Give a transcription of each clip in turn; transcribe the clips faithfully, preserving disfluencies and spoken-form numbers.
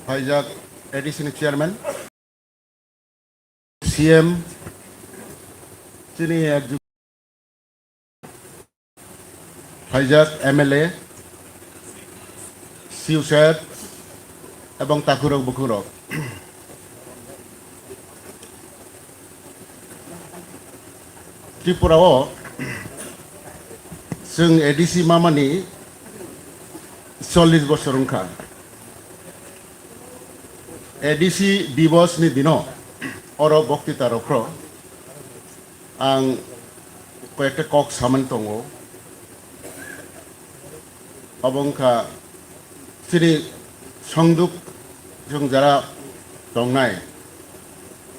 Phaijak A D C ni chairman, C M, chini executive, phaijak M L A, C U sir, ebong takhurok bukhurok. Tripura o chwng A D C mamani chollish bosor wngkha. A D C Divas ni dino oro boktita rokro ang koyekta kok samani tongo. Obo wngkha chini songduk chwng jara tongnai,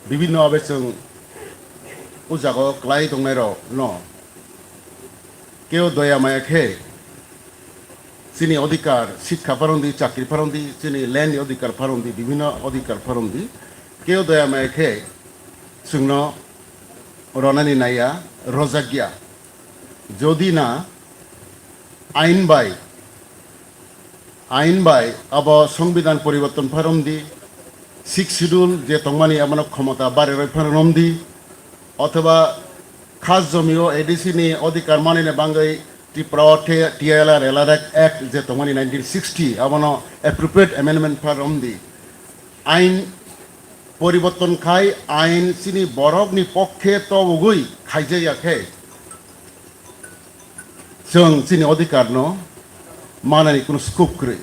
bibinno abe chwng o jaga o kwlai tongnai rok no keo doya maya khe chini odhikar, sikha pharondi, chakri pharondi, chini land ni odhikar pharondi, bibhinno odhikar pharondi, keo doya maya khe chwngno ronani naiya, rojakya. Jodi na ain bai, ain bai abo songbidan poriborton pharondi, sixth schedule je tongmani abono khomota bariroi pharondi, othoba khas jomio A D C ni odhikar manina bangwi Tripura o T-, T I L R L R Act je tongmani nineteen sixty, abono appropriate amendment pharondi. Ain poriborton khai ain chini borokni pokkhe tobogwi khaijaya khe chwng chini odhikarno manani kunu scope kwrwi.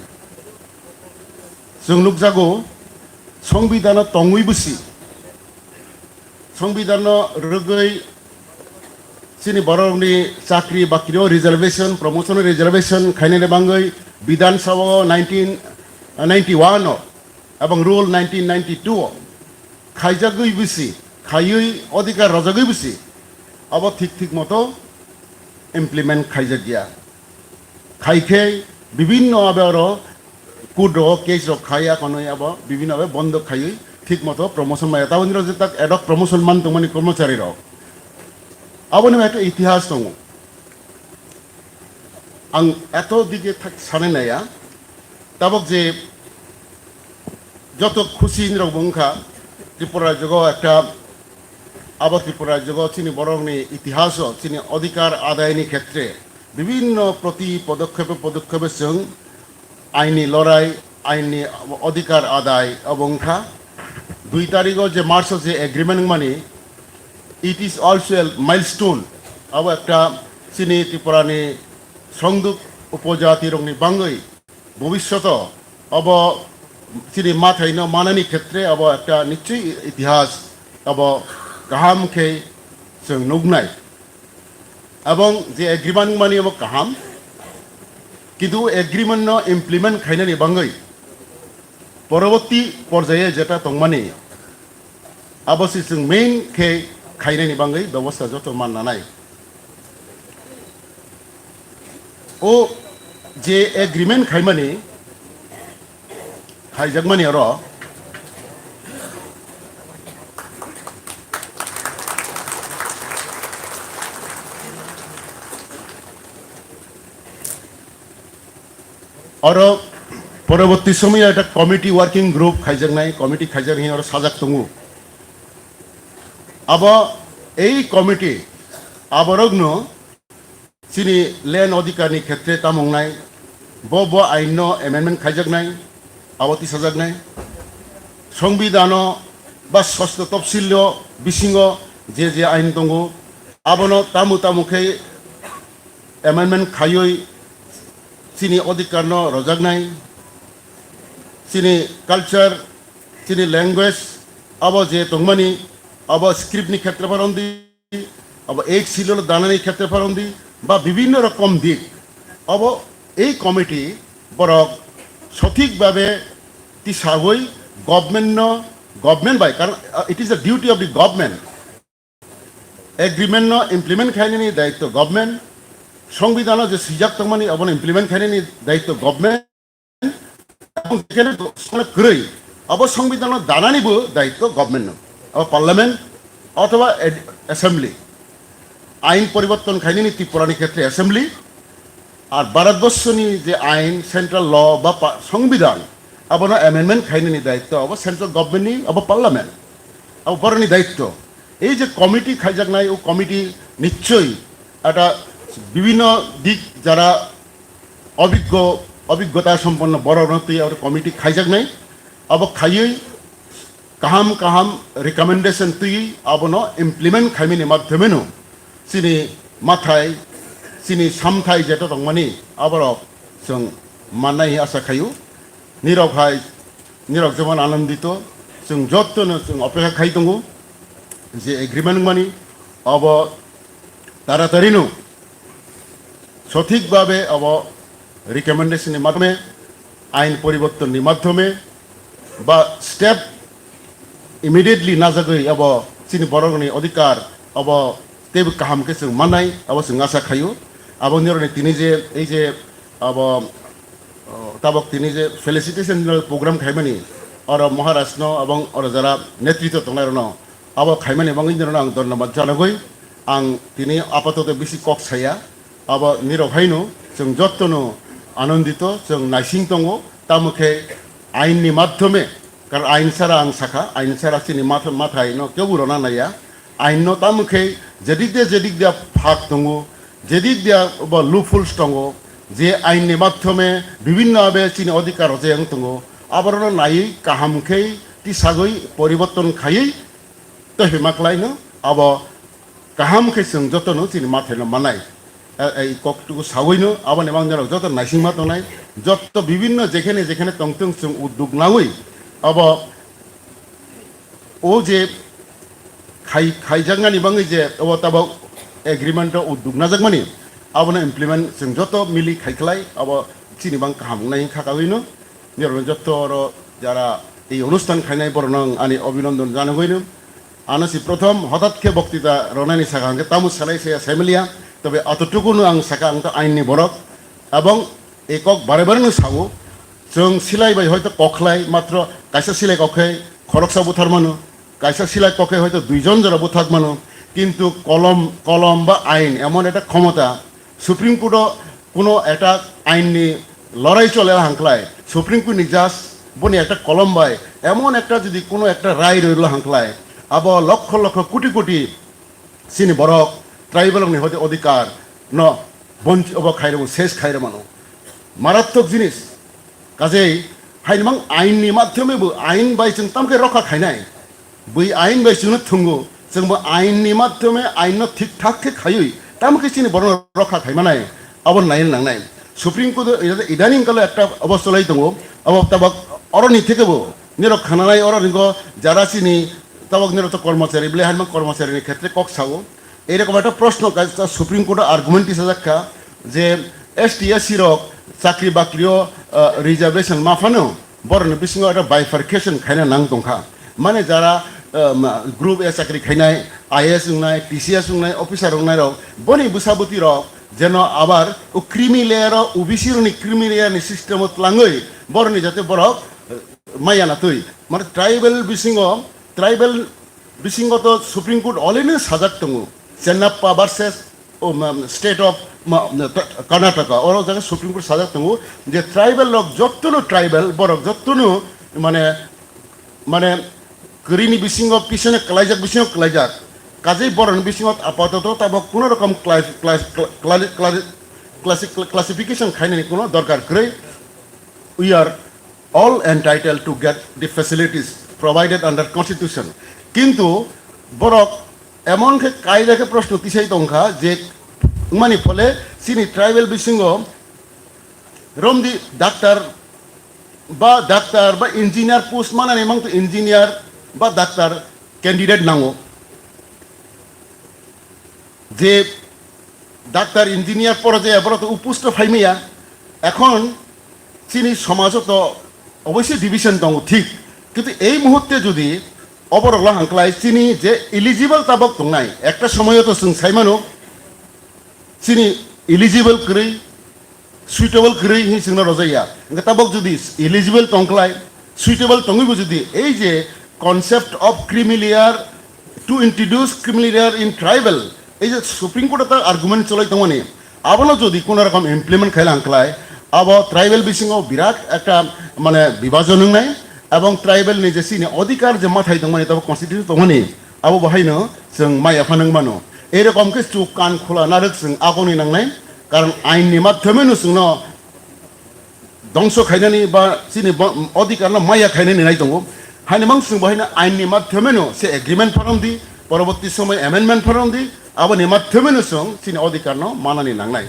Chwng nukjago, songbidano tongwi bwsi, songbidano rwgwi chini borokni chakri bakri o reservation, promotion o reservation khainani bangwi Bidhan Sabha o nineteen ninety-one o ebong rule nineteen ninety-two o khaijagwi bwsi, khaiwi odhikar rojagwi bwsi, abo thik thik moto implement khaijakya. Khai khe bibinno abe oro court rogo case rok khaiya konwi abo bibinno abe bondo khaiwi thik moto promotion maya. Taboni rok je tak ad hoc promotion man tongmani kormochari rok. Aboni bai khe itihas tongo. Ang eto dike thak sanai naiya. Tabok je joto khusi ni rok bo wngkha Tripura rajyo ekta, abo Tripura rajyo chini borokni itihaso chini odhikar adayni khetre bibhinno proti podokkhebe podokkhebe chwng aini lorai, aini odhikar adai obo wngkha. Dui tarigo je March o je agreement wngmani, it is also a milestone. Abo ekta chini Tripurani songduk upojati rokni bangwi bobisyoto abo chini mathaino manani khetre abo ekta nichoi itihas abo kaham khe chwng nuknai. Abong je agreement mani abo kaham, kintu agreement no implement khainani bangwi poroborti porjaye jeta tongmani abo se chwng main khe khainani bangwi bebosta joto man nanai. O je agreement khaimani, khaijakmani oro oro poroborti somoyo ekta committee working group khaijaknai, committee khaijak hinwi oro sajak tongo. Abo ei committee aborokno chini land odhikar ni khetre tamo wngnai, bo bo ain no amendment khaijaknai, abo tisajaknai. Songbidano ba sosto topsil o bisingo je je ain tongo, abono tamo tamo khe amendment khaiwi chini odhikar no rojaknai, chini culture, chini language, abo je tongmani, abo script ni khetre pharondi, abo eighth schedule danani khetre pharondi, ba bibhinno rokom dik, abo ei committee borok sothik bhabe tisagwi government no, government bai, karon, uh, it is the duty of the government. Agreement no implement khainani daityo government, songbidano je swijak tongmani abono implement khainani daityo government, Aboni kwrwi, abo songbidano danani bo daityo government no, abo parliament othoba ad-, assembly. Ain poriborton khainani Tripura ni khetre assembly, ar Bharatborsho ni je ain, central law ba pa-, songbidan, abono amendment khainani daityo abo central government ni, abo parliament, abo boroni daityo. Ei je committee khaijaknai, o committee nichoi eta bibhinno dik jara obiggo, obiggota somponno borokno twi abo committee khaijaknai, abo khaiwi kaham kaham recommendation twi abono implement khaimani madhyomeno chini mathai, chini samthai jeto tongmani aborok chwng mannai asa khaio. Nirok hai, nirok jemon anandito, chwng jottono chwng opekha khai tongo je agreement wngmani, abo taratarino sothik babe abo recommendation ni madhyome, ain poriborton ni madhyome ba step immediately najagwi abo chini borokni odhikar abo teibo kaham khe chwng mannai abo chwng asa khaio. Abo nirokni tini je ei je abo, o, tabok tini je felicitation program khaimani oro Maharaj no abong oro jara netritwo tongnairokno abo khaimani bagwi nirokno ang dhonnobad janagwi ang tini apatoto bisi kok saya. Abo nirok haino chwng jottono anandito, chwng naising tongo, tamo khe ainni madhyome, karon ain sara ang sakha, ain sara chini matha-, mathai no kebo rona naiya. Ain no tamo khe jedik de jedik de phak tongo, jedik de bo loopholes tongo, je ainni madhyome bibhinno abe chini odhikar rojak wng tongo, aborokno naiwi kaham khe tisagwi poriborton khaiwi tohima khlaino abo kaham khe chwng jotono chini mathaino manai. E, ei koktugo sawino aboni bagwi norok joto naisingma tongnai, joto bibhinno jekhene jekhene tongtwng chwng uddog nawi abo o je khai-, khaijaknani bagwi je abo tabok agreement o uddog najakmani abono implement chwng joto mili khaikhlai abo chini bang kaham wngnai kha kawino. Nirokno joto oro jara ei onusthan khainai borokno ang ani obhinondon janagwino. Ano si prothom hotat khe boktita ronani saka hwnkhe tamo sanai saya saimaliya, tobe atotukuno ang saka ang to ainni borok. Ebong ei kok bare bare no sao, chwng silai bai hoito kokhlai matro kaisa silai kokhai khoroksa buthar mano, kaisa silai kokhai hoito duijon jora buthak mano, kintu kolom, kolom ba ain emon ekta khomota Supreme Court o kuno ekta ain ni lorai chole hangklai, Supreme Court ni judge boni ekta kolom bai emon ekta jodi kuno ekta rai roilo hangklai, abo lokho lokho koti koti chini borok tribal ni hodi odhikar no bonchi obo khairok ses khairok mano. Marattok jinis. Kajei hainimang ain ni madhyome bo ain bai chwng tamkhe rokha khainai. Bui ain bai chwngno thwngo, chwngbo ain ni madhyome ain no thik thak khe khaiwi tamo khe chini borokno rokha khaimanai, abo naina nangnai. Supreme Court o ida-, idaning kalo ekta obo cholai tongo, abo tabok oroni theke bo nirok khananai oro ringo jara chini tabok nirok to kormochari bile hanma kormochari ni khetre kok sao. Ei rokom ekta proshno kaisa Supreme Court o argument tisajak kha je S T S C rok chakri bakri o, ah, reservation ma phano borokni bisingo ekta bifurcation khaina nang tongkha. Mane jara, ah, ma, group A chakri khainai, I A S wngnai, T C S wngnai, officer wngnai rok, boni bwsa bwtwi rok jeno abar o creamy layer o, O B C rokni creamy layer ni system o tlangwi borokni jate borok, eh, maya na twi. Mane tribal bisingo, tribal bisingo to Supreme Court already sajak tongo. Chennappa versus, um, um, State of, ma, um, Karnataka. Oro jaga Supreme Court sajak tongo je tribal rok jottono tribal, borok jottono mane, mane kwrwini bisingo pisone klaijak, bisingo klaijak. Kajei borokni bisingo apatoto tabok kuno rokom class-, class-, cla-, cla-, classi-, cla-, classification khainani kuno dorkar kwrwi. We are all entitled to get the facilities provided under constitution. Kintu borok emon khe kaida khe proshno tisai tongkha je wngmani phole chini tribal bisingo romdi doctor ba doctor ba engineer post manani mangto engineer ba doctor candidate nango. Je doctor, engineer pora jaya, borok to upusto phaimaya. Ekhon chini somajo to oboisoi division tongo thik, kintu ei muhurte jodi oborok la hangklai chini je eligible tabok tongnai, ekta somoyo to chwng saimano chini eligible kwrwi, suitable kwrwi hinwi chwngno rojaya. Hwnkhe tabok jodi eligible tongklai, suitable tongwibo jodi ei je concept of creamy layer to introduce creamy layer in tribal, ei je Supreme Court o ta argument cholai tongmani, abono jodi kono rokom implement khaila hwnkhlai, abo tribal bisingo birat ekta mane bibajon wngnai, ebong tribal ni je chini odhikar je mathai tongmani, tabo constitution tongmani, abo bo haino chwng maya phanang mano. Erokom khe chuk kan khula narwk chwng agoni nangnai, karon ain ni madhyome no chwngno dongso khainani ba chini bo-, odhikar no maya khainani nai tongo. Haino mang chwng bo haino ain ni madhyome no se agreement pharom di, poroborti somoy amendment pharom di, aboni madhyome no chwng chini odhikar no manani nangnai.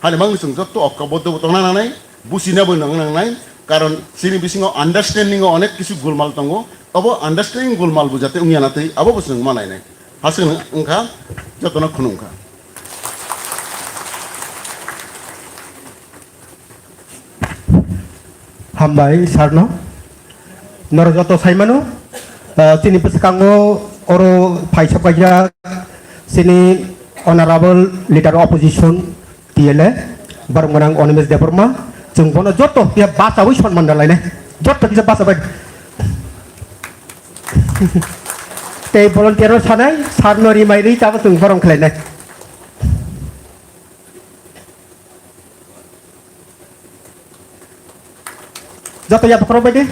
Hani mangni chwng jotto okka boddo bo tongna nangnai, buchina bo nang nangnai, karon chini bisingo understanding o onek kisu gulmal tongo, obo understanding gulmal bo jate wngya na twi abo bo chwng ma nainai. Hasing wngkha, jotono khunu wngkha. Hambai sarno. Norok joto saimano, ah, chini bwskango oro phaisa paijak chini Honorable Leader Opposition T L A, borok gwnang Animesh Debbarma, chwng bono joto phiya bachaui sonman rwlainai, joto kisa bachabai. Tei volunteer rok sanai, sarno rimai ri tabo chwng borom khlainai. Joto ya bokhorok bai de.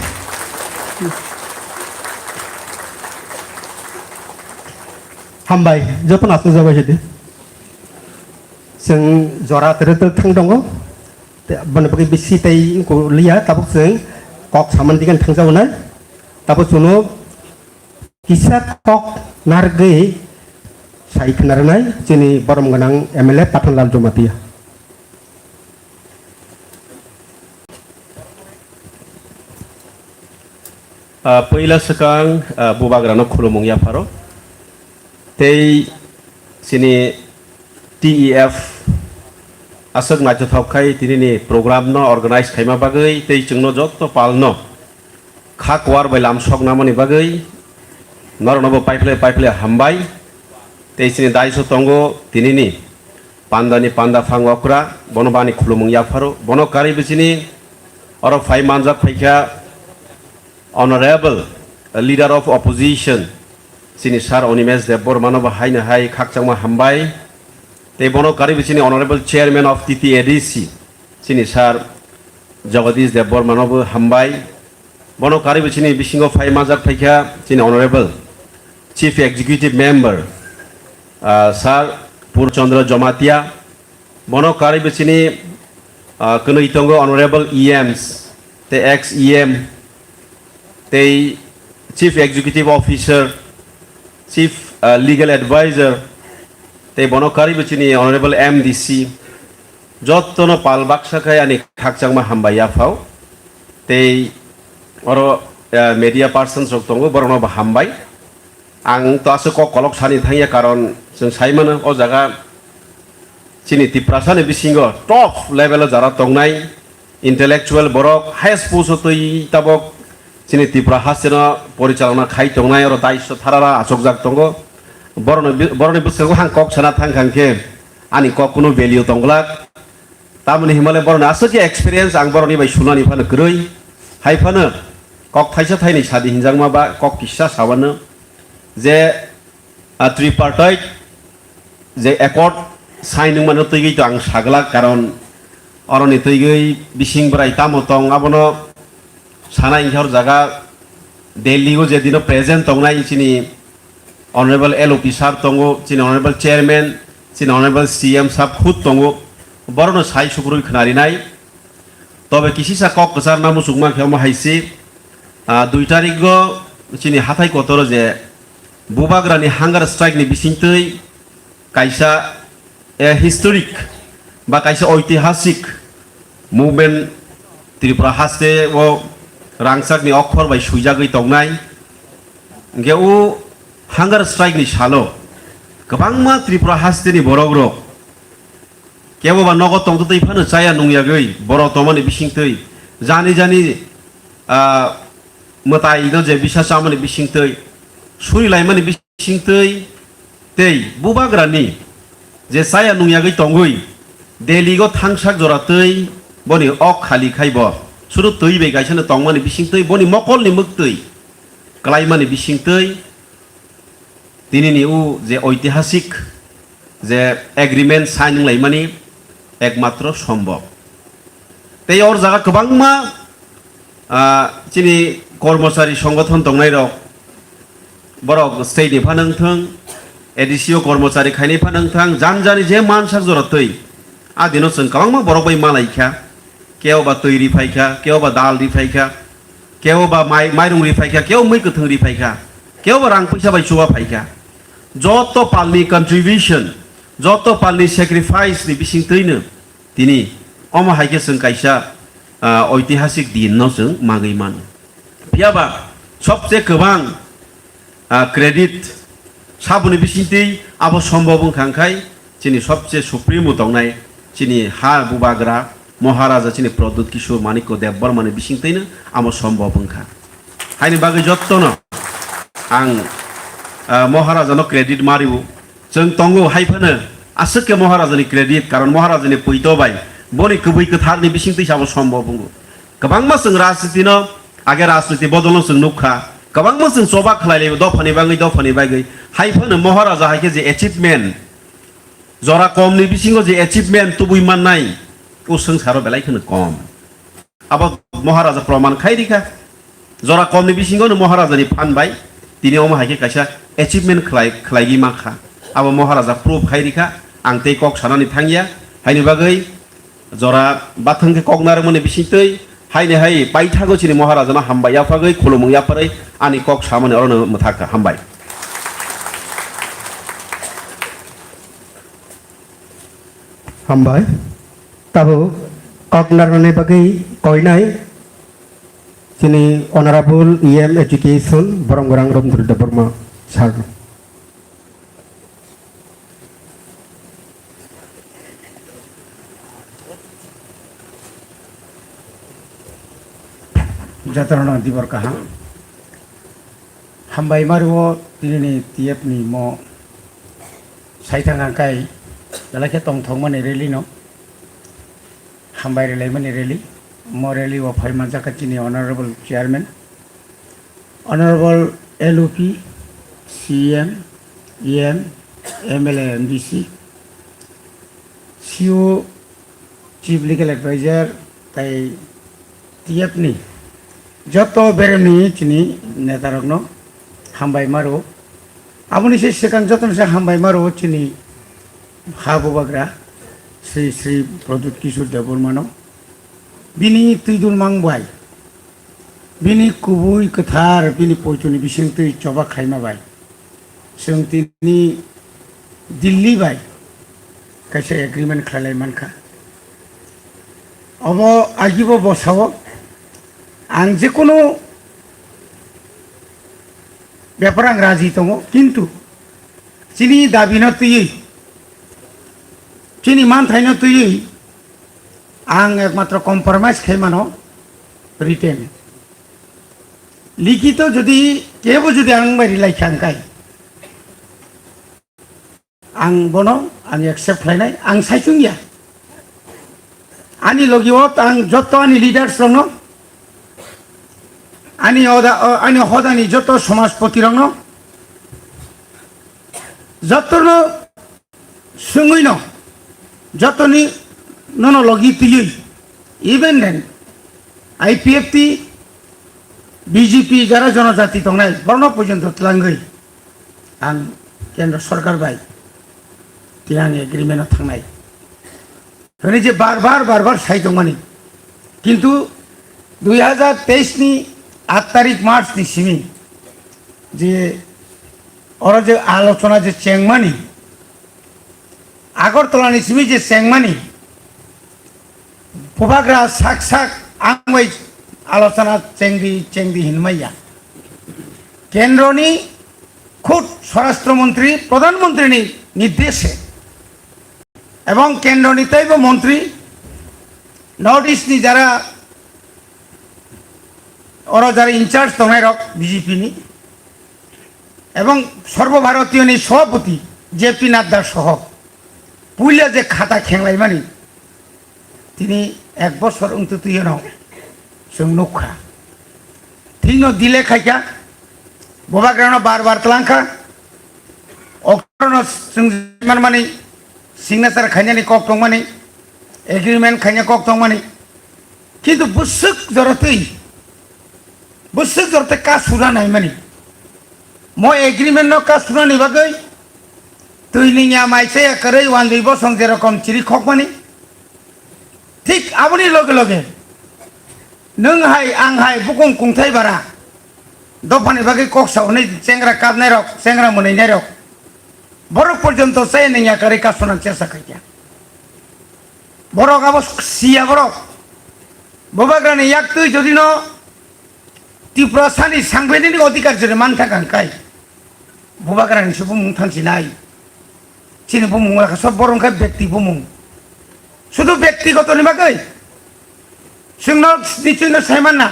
Hambai, joto no aswk jabai sidi. Chwng jora tere tere thang tongo. Te boni bagwi bisi tei wngkuk liya, tabuk chwng kok samani digini thang jago nai. Tabuk chwngno kisa kok narwgwi sai khna rwnai chini borom gwnang M L A Pathanlal Jamatia. Ah, puila swkang, ah, bubagrano khulumung yapharo. Tei chini T E F aswk naithothok khai tinini program no organize khaima bagwi tei chwngno joto palno kha kwar bai lamsok namani bagwi norokno bo paiphle paiphle hambai. Tei chini daiso tongo tinini pandani panda phang okra, bono bani khulumung yapharo. Bono karwi bwsini oro phai manjak phaikha Honorable Leader of Opposition, chini Sir Animesh Debbarma no bo haino hai khakchangma hambai. Tei bono karwi bwsini Honorable Chairman of T T A D C, chini Sir Jagadish Debbarma no bo hambai. Bono karwi bwsini bisingo phai manjak phaikha chini Honorable Chief Executive Member, ah, Sir Purchandra Jamatia. Bono karwi bwsini, ah, kwnwi tongo Honorable E Ms tei ex E M tei Chief Executive Officer, Chief, ah, Legal Advisor, tei bono karwi bwsini Honorable M D C. Jottono pal baksa khai ani khakchangma hambai yaphao. Tei oro, eh, media persons rok tongo, borokno bo hambai. Ang to aswk kok kolok sani thangya, karon chwng sai mano o jaga chini Tiprasani bisingo top level o jara tongnai intellectual borok, highest post o twi tabok chini Tripura hasteno porichalona khai tongnai, oro daiso tharara achukjak tongo. Borokni bi-, borokni bwskango ang kok sana thang kha hwnkhe ani kok kunu value tongglak. Tamoni hinmale borokni aswk khe experience ang borokni bai sunani phano kwrwi. Hai phano kok thaisa thainwi sadi hinjakma ba kok kisa sawano je, a, tripartite je accord sign wngmano twigwi to ang saglak, karon oroni twigwi bising bwrai tamo tong abono sana hinkhe hor jaga Delhi o je dino present tongnai chini Honorable L O P sir tongo, chini Honorable Chairman, chini Honorable C M sir khud tongo, borokno sai sukrui khnarinai. Tobe kisisa kok kwcharna muchungma khe omo hai se, ah, dui tarikgo chini hathai kotoro je Bubagrani hunger strike ni bisingtwi kaisa a historic ba kaisa oitihasik movement Tripura haste o rangchakni okhor bai swijagwi tongnai. Hingke o hunger strike ni salo kwbangma Tripura hasteni borok rok kebo ba nogo tongtwtwi phano chaya nungyagwi borok tongmani bisingtwi jani jani, ah, mwtai no je bisa chamani bisingtwi surilaimani bisingtwi tei bubagrani je chaya nungyagwi tongwi Delhi o thangsak jora twi boni ok khali khai bo suru twi bai kaisa no tongmani bisingtwi boni mokolni mwktwi klaimani bisingtwi tinini o je oitihasik je agreement sign wnglaimani ekmatro sombhob. Tei or jaga kwbangma Ah, chini kormochari songothon tongnairok, borok state ni phano wngthang, A D C o kormochari khainai phano wngthang, jan jani je mansak jora twi, a dino chwng kwbangma borok bai malaikha, kebo ba twi ri phaikha, kebo ba dal ri phaikha, kebo ba mai-, mairung ri phaikha, kebo mui kwthwng ri phaikha, kebo ba rang puisa bai chuba phaikha. Joto palni contribution, joto palni sacrifice ni bising twino tini omo hai khe chwng kaisa, ah, oitihasik din no chwng magwi mano. Phiya ba sobse kwbang, ah, credit saboni bisingtwi abo sombhob wngkha, hwnkhe chini sobse supremo tongnai chini ha bubagra Maharaja chini Pradyut Kishore Manikya Debbarma ni bisingtwino amo sombhob wngkha. Haini bagwi jottono ang, ah, Maharaja no credit mario. Chwng tongo hai phano aswk khe Maharaja ni credit, karon Maharaja ni poito bai boni kwbwi kwthar ni bisingtwi sabo sombhob wngo. Kwbangma chwng rajniti no, age rajniti bodol no chwng nukha, kwbangma chwng choba khlai laio, dophani bagwi, dophani bagwi. Hai phano Maharaja hai khe je achievement, jora kom ni bisingo je achievement tubui mannai, o swngcharo belai kheno kom. Abo Maharaja proman khai rikha. Jora komni bisingo no Maharaja ni phan bai tini omo hai khe kaisa achievement khlai, khlaigwi mankha. Abo Maharaja proof khai rikha. Ang tei kok sanani thangya. Haini bagwi jora bathang khe kok narwkmani bisingtwi haini hai paithago chini Maharaja no hambai yaphagwi khulumung yapharwi ani kok samani orono mwthakha. Hambai. Hambai. Tabuk kok narwknani bagwi koinai chini Honorable E M Education Boromgwrang Ramdri Debbarma sir. Jotono dibor kaham. Hambai mario tinini T F ni mo saithang angkai belai khe tongthokmani rally no. Hambai rwlaimani rally. Mo rally o phai manjakha chini Honorable Chairman, Honorable L O P, C M, E M, M L A, M D C, C O, Chief Legal Advisor, tai T F ni joto beremni chini netarokno hambai maro. Aboni se swkang jotono se hambai maro chini ha bubagra Sri Sri Pradyut Kishore Debbarmano. Bini twidul mang bai, bini kubui kwthar, bini poitoni bisingtwi choba khaima bai chwng tini Delhi bai kaisa agreement khlailai mankha. Obo agibo bosao ang jekunu bepar ang raji tongo, kintu chini dabi no twiwi, chini manthai no twiwi ang ekmatro compromise khai mano written. Likito jodi kebo jodi ang bai rilai kha angkai, ang bono ang accept khlainai, ang saichung ya. Ani logi o ang joto ani leaders rokno, ani hoda, ani hodani joto somajpoti rokno, jotono swngwi no, jotoni nono logi twiwi, even then I P F T, B J P jara jonojati tongnai borno porjonto tlangwi ang kendro sorkar bai tini ang agreement o thangnai. Hwnwi je bar bar, bar bar sai tongmani. Kintu dui hazar teis ni aat tarik March ni simi je oro je alochona je chengmani, Agartala ni simi je chengmani, bubagra sak sak ang bai alochona chengdi, chengdi hinmaya. Kendro ni khud Swarashtra Montri, Pradhan Montri ni nirdeshe, ebong kendro ni teibo montri, North East ni jara oro jara in charge tongnai rok B J P ni, ebong Sarbo Bharatiyo ni Sabhapati J P Nadda soho puila je khata khenglai mani, tini ek bosor wngtwi twi no chwng nukha. Thikno delay khaikha, bubagrano bar bar tlangkha, okrono chwng manmani, signature khainani kok tongmani, agreement khaina kok tongmani, kintu bwswk jora twi Bwswk jora tei ka sura naimani. Mo agreement no ka sunani bagwi twi ni ya mai chaya kwrwi uan dui bosong jerokom chiri khokmani. Thik aboni loge loge nwng hai, ang hai, bukung kungthai bara dophani bagwi kok sa hwnwi chengra kapnai rok, chengra mwnwi nai rok, borok porjonto chaya nangya kwrwi ka sunan chesa khaikha. Borok abo siya borok. Bubagrani yak twi jodi no Tiprasani sangbenini odhikar jodi man thang kang kai. Bubagrani se bumung thang sinai. Chini bumung lakha sob borok khe bekti bumung. Sudu bektigoto ni bagwi. Chwngno, chwngno saimanna.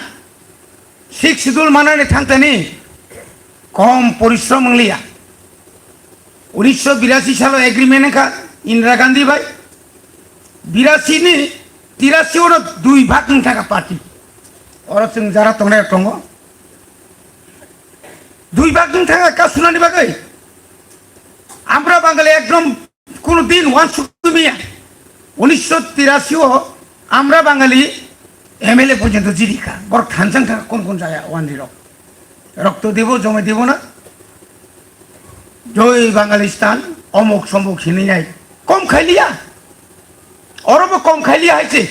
Sixth Schedule manani thangtani kom porishrom wngliya. Unisho birasi salo agreement wngkha Indira Gandhi bai. Birasi ni tirasi ono dui bhag wngkha party. Oro chwng jara tongnai tongo. Dui bhag wngkha ka sunani bagwi. Amra Bangali ekdom Kuno din uansukmiya. Unisho tirasi o Amra Bangali M L A porjonto jirikha. Borok thansa wngkha kon kon jaya uandirok. Rokto debo, jomai debo na? Joi Bangalistan, omok somok hinwi nai. Kom khailiya. Orobo kom khailiya hai se.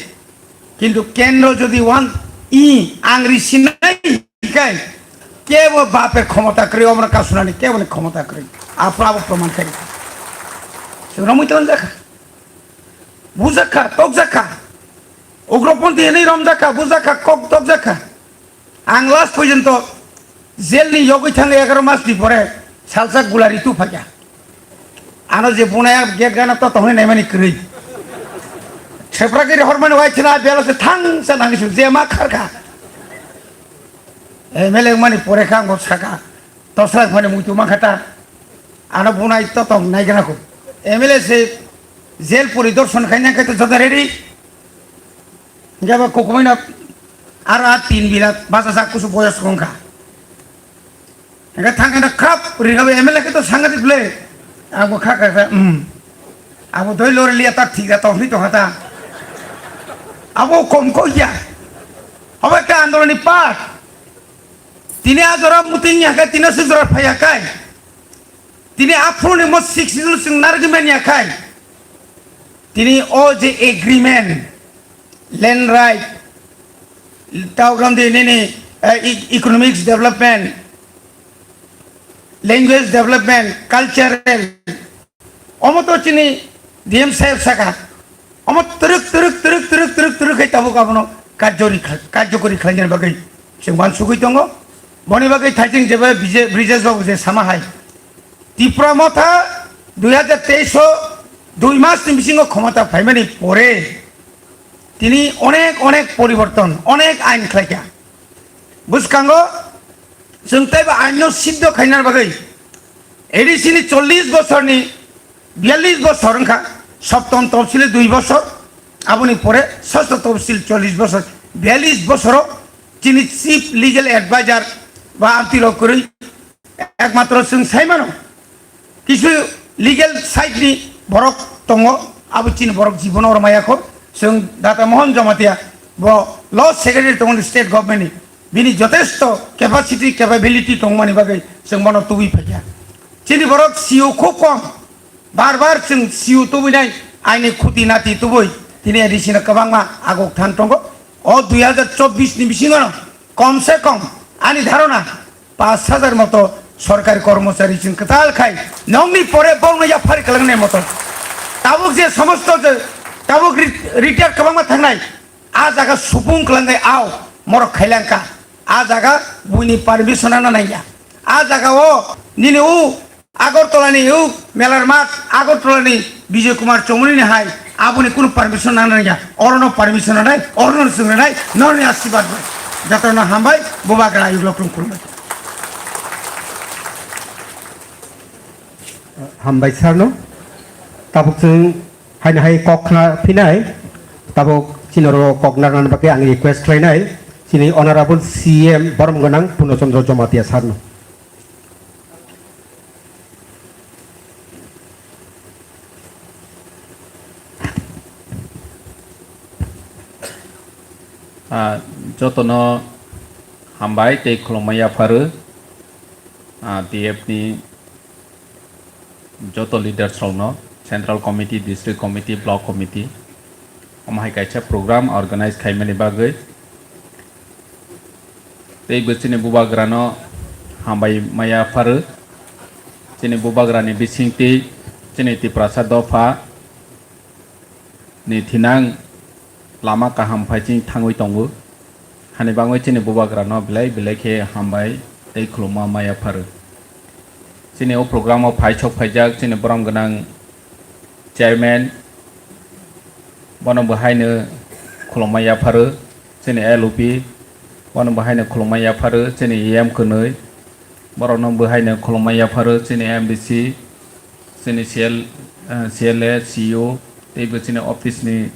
Kintu kendro jodi uan i ang risinai Hikai, kebo bape khomota kwrwi, omorok kasunani kebo ni khomota kwrwi. Aphuru abo proman khai rikha. Chwng romwi tong jakha. Bujakha, tokjakha. Ugroponthi hinwi romjakha, bujakha, kok tokjakha. Ang last porjonto jail ni yogwi thangwi egaroh mas ni pore salsa gulari tu phaikha. Ano je bunaya gate gana to tongwi naimani kwrwi. Sepra giri hormani wai china belo se thang sa nangsu je ma kharkha. M L A mani pore kha ang saka. Tosra mani muitu ma khata. Ano bunai to tong nai gana ko. M L A se jail pori dorson khaina khe to jada ready. Gaba kokomai na aro a tin bila basa sa kusu boyos kongkha. Hingke thangkhe no khap ringabo M L A khe to sangadik ble. Abo kha kha kha, um. Abo doi lori liya ta thik da tong hwi tong ha ta. Abo kom ko ya. Abo ekta andolon ni part. Tini a jora muting ya kai, tini se jora phai ya kai. Tini aphuru ni mo six zero sing nargi men ya kai. Tini o je agreement, land right, tau kam di nini, eh, e-, economics development, language development, cultural, omo to chini D M saheb saka, omo twrwk, twrwk, twrwk, twrwk, twrwk, twrwk hai tabuk abono karjori kha-, karjokori khlaina bagwi chwng uansugwi tongo. Boni bagwi thaising jeba Brije-, Brijesh babu je sama hai, Tipra Motha dui hajar teis o dui mas ni bisingo khomota phaimani pore tini onek, onek poriborton, onek ain khlaikha. Bwskango chwng teibo aino siddho khaina bagwi A D C ni chollish bosorni, biyallish bosor wngkha, Saptam Topsili dui bosor, aboni pore Sashto Topsil chollish bosor, biyallish bosoro chini Chief Legal Advisor ba amtwi rok kwrwi ekmatro chwng sai mano. Kisu legal side ni borok tongo, abo chini borok jibono oro maya kho. Chwng Data Mohan Jamatia bo law secretary tongo state government ni, bini jotesto capacity, capability tongmani bagwi chwng bono tubui phaikha. Chini borok C O khub kom, bar bar chwng C O tubui nai, aini khuti nati tubui tini A D C no kwbangma agok than tongo. O dui hajar chobbish ni bisingo no kom se kom ani dharona pash hajar moto sorkari kormochari chwng kwtal khai, nokni pore bokno yaphari kwlangnai moto. Tabuk je somosto je tabuk ri-, retire kwbangma thangnai, a jaga supung kwlangnai ao morok khailangkha, a jaga buini permission ano nangya. A jaga o nini u Agartala ni u melar mat, Agartala ni Bijoy Kumar Chomoni ni hai, aboni kunu permission nang nangya, orono permission nanai, orono chwng nanai, noroni asirwad bai. Jotono hambai, bubagra ayuk lokrong khulumbai. Hambai sarno. Tabuk chwng haino hai kok khna phinai. Tabuk chini oro kok narwknani bagwi ang request khlainai chini Honorable C M Borom Gwnang Purno Chandra Jamatia sarno. Ah, jotono Hambai tei khulumma yapharwi, ah, T F ni joto leaders rokno, Central Committee, District Committee, Block Committee, omo hai kaisa program organize khaimani bagwi. Tei bo chini bubagrano hambai ma yapharwi. Chini bubagrani bisingtwi chini Tiprasa dopha ni thinang lama kaham phaiching thangwi tongo. Hani bagwi chini bubagrano belai belai khe hambai tei khulumma ma yapharwi. Chini o program o phai sok phaijak chini borom gwnang chairman, bono bo haino khulumma yapharwi. Chini L O P, bono bo haino khulumma yapharwi. Chini E M kwnwi, borokno bo haino khulumma yapharwi. Chini M D C, chini C L, eh, C L A, C E O, tei bo chini office ni,